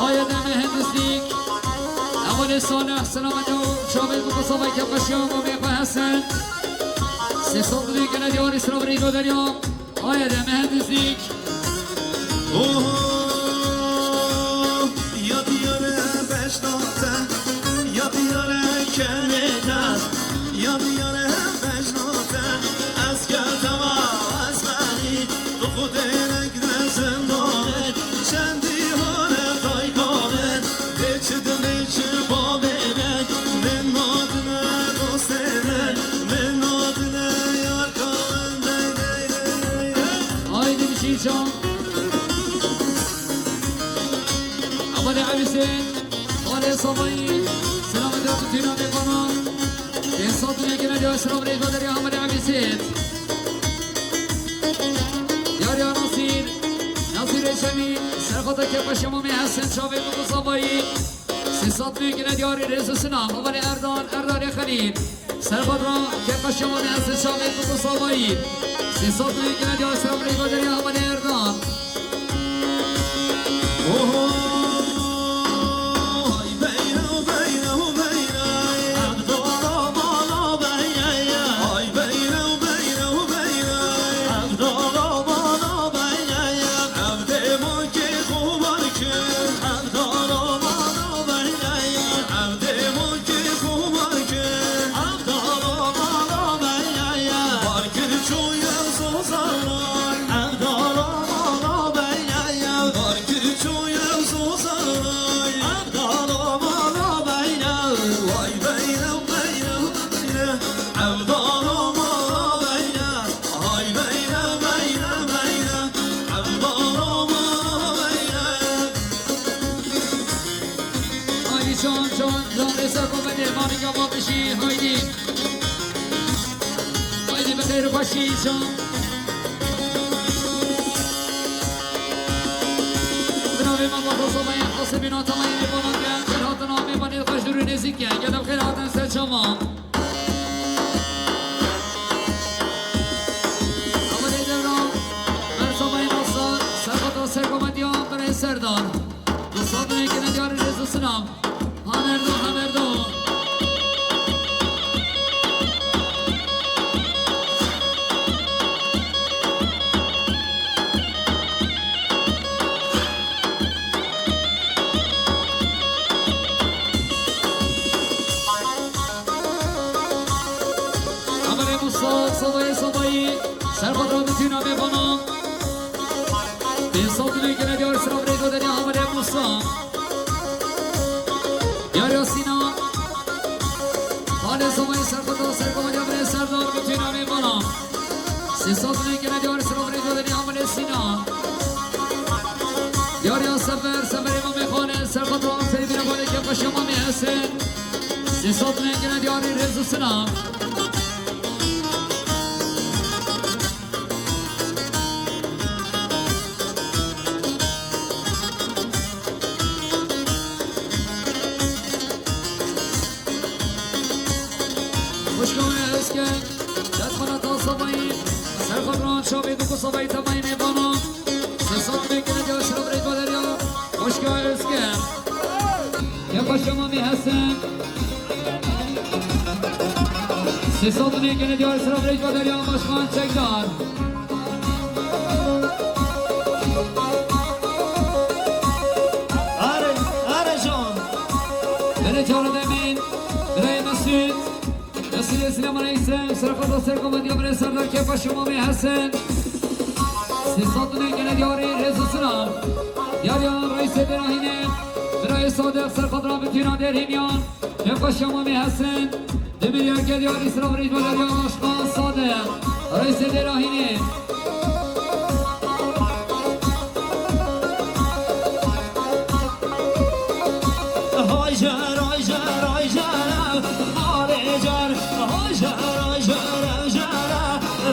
A Y D Mühendislik. Hevalê Salih, selamet û şavê ku Kosova kepaşiya Mamê xwe Hesen. Sê sed lêkine diyarî selam rêk ve Derya. A Y D Mühendislik. Oho, ya diyare beşnate, ya diyare kemete, ya diyare beşnate, ez geltema ez beni, tu xudê negre zindane, çendî hane dayka min, lê çi dilê çi babê min, min nadine dostê min, min nadine yarka min, dey, dey, dey, dey, dey. Haydi bir şey çal. Hevalê Ebîsêt, hevalê Savayî, selamet ya tutîna mêvana. Pênc sed û yekine diya selam rêk ve Derya, hevalê Ebîsêt. Çemî, serxwata kêfa Şemamê Hesen, çavê min Musabayî. Sê sed lî gine diyarî rêz û sinam. Hevalê Erdan, Erdanê Xelîl. Serxwata kêfa Şemamê Hesen, çavê min Musabayî. Sê sed lî gine diyarî selam rêz û derya hevalê Erdan. Oho. Haydi can can can, rêza komedê, Manika Babişî, haydi. Haydi bi xêr û xweşî can. Binavê me Mamosta Sayın Asibîna Talayê Mêvanan ke xêr hatina mêvanê xweş dûr û nêzîk e. Gelek xêr hatin ser çavan. Amadê devran, Mersamayê Nasar, serxwata serkomediya birê Serdar. Dostlar, binê gene diyarî rêz û sinam. Hamerdo, hamerdo. Amerê Musa, Sadayê Sadayî, serxwata bitîna mêvanan. Pê sed lî gine diyar sira birê Goderya Amerê Musa. Diyarya Sîna. Halê Samayê serxwata serkomediya birê Serdar, bitîna mêvanan. Sê sed lî gine diyar sira birê Goderya Amerê Sîna. Diyarya Sefer, Seferê Mamê Xanê, serxwata serî bîna balê kêfa Şemamê Hesen. Sê sed lî gine diyarî rêz û sinam. Xwişka me Özkek, destxwara ta Sabayî, serxwat ran çavê du ku Sabayî temayî mêvana. Sê sed lî gine diyar sira birê Goderya, xwişka Özkek. Kêfa Şemamê Hesen. Sê sed lî gine diyar sira birê Goderya, Başkan Çekdar. Are, are can. Bere Çağrı Demir, Bire Mesut. Mesut Süleyman Eysem, serxwata serkomediya birê Serdar, kêfa Şemamê Hesen. Sê sed lî gine diyarî rêz û sinam. Diyarya Reîsê Derahînê, Bire Sadeq, serxwata bitîna Derhînyan. Kêfa Şemamê Hesen, Demir Yergel ya Îsraf Rîdweleriya Başkan Sadeq, Reîsê Derahînê. Hay cer, hay cer, hay cer, malê cer, hay cer, hay cer, cer,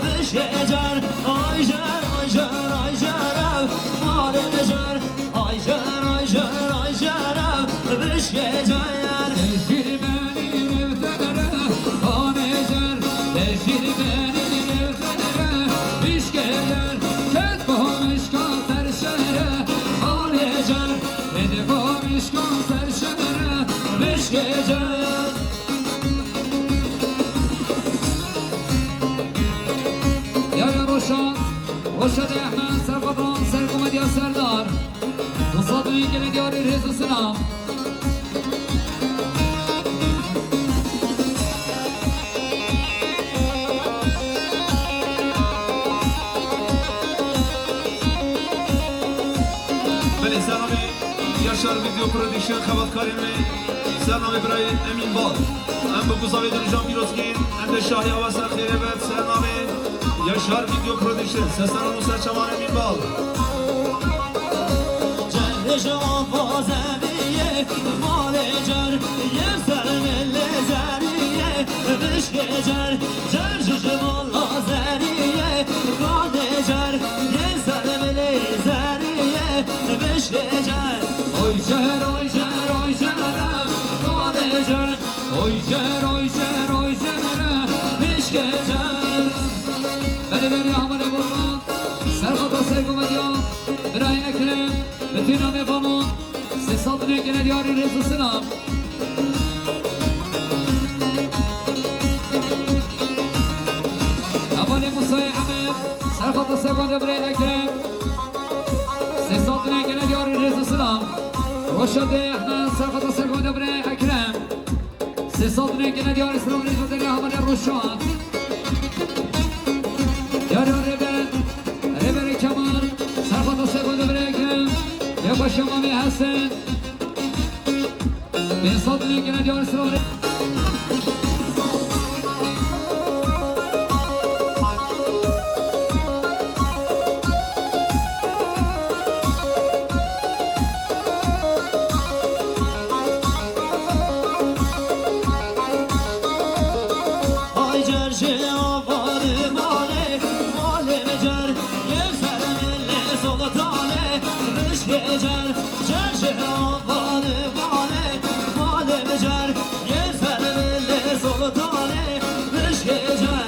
bişkê cer, hay cer, hay cer, hay cer, malê cer. Ay cer, ay cer, ay cer, bişkê cer. Tejîr benî nêvtenere, xanê cer. Tejîr benî nêvtenere, bişkê cer. Ket xwe mişka ser şere, xanê cer. Ket xwe mişka ser şere, bişkê cer. Ya ya Roşan, Roşan Ehmed, serxwedran, serkomediya Serdar. Musa Duyun gele diyarî rêz û silam. Belê, sernamê Yaşar Video Production xebatkarên wê, sernamê birayê Emîn Bal. Em bi guza wê dirijan pîroz kîn, em de şahiya we ser xêrê be, sernamê Yaşar Video Production, seslenan û serçevan Emîn Bal. Cer ji ava zeviyê, malê cer, yê ser milê zeriyê, bişkê cer, cer ji ji mala zeriyê, xanê cer, yê ser milê zeriyê, Gece, oy cer, oy cer, oy cer, oy cer, oy cer, oy cer, oy cer, pişke cer. Belediye Hamale Baba, Serhat Asay Komedya, Biray Ekrem, bütün Hamale Baba, Sesat Nökene Diyarı Resul Selam. Hevalê Musayê Emed, Serxata Sergonca Birê Ekrem. Sê sal dinê gene diyarê rêz û silam. Roşa dê Ehmed, Serxata Sergonca Birê Ekrem. Sê sal dinê gene diyarê silam rêz û derya hevalê Roşa. Diyarê Rêber, Rêberê Kemal, Serxata Sergonca Birê Ekrem. Ya başa Mamê Hesen. Pênc sed lîrê gene diyar silam re. Ay cer ji avanê malê, malê cer, yê fermê lê zoltanê, rişkê cer. Cer ji avanê malê, malê cer, yê fermê lê zoltanê, rişkê cer.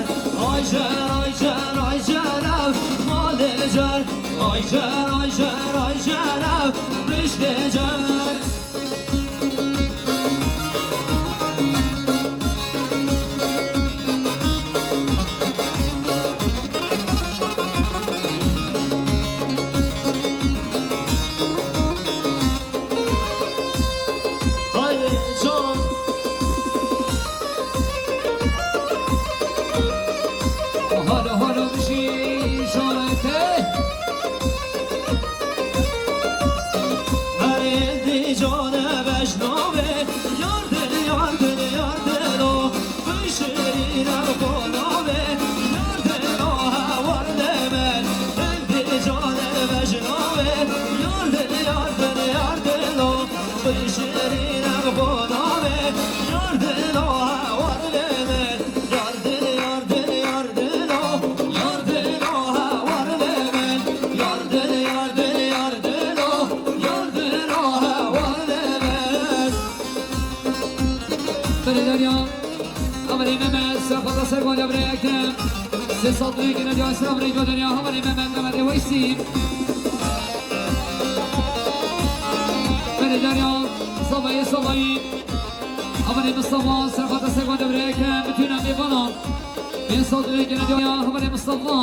Ay cer, ay cer, ay cer ev malê cer. Ay cer, ay cer, ay cer ev rişkê cer. Haydi can. Hala, hala bir şey işareti. Herêdî cane vejnavê, yar dil, yar dil, yar dil o. Bişirîne xwe navê, yar dil o hewar lê min. Herêdî cane vejnavê, yar dil, yar dil, yar dil o. Bişirîne xwe navê, yar dil o hewar lê min. Yar dil, yar dil, yar dil o, yar dil o hewar lê min. Yar dil, yar dil, yar dil o, yar dil o hewar lê min. Belê derya, Amerê Mehmet, Serfata Sergonca Birê Ekrem. Sê sal duyê gene diya selam rê derya, Amerê Mehmet, Mehmet Eweysî. Belê derya, Savayê Savayî. Amerê Mustafa, Serfata Sergonca Birê Ekrem, bütün em bana. Pênc sal duyê gene diya, Amerê Mustafa.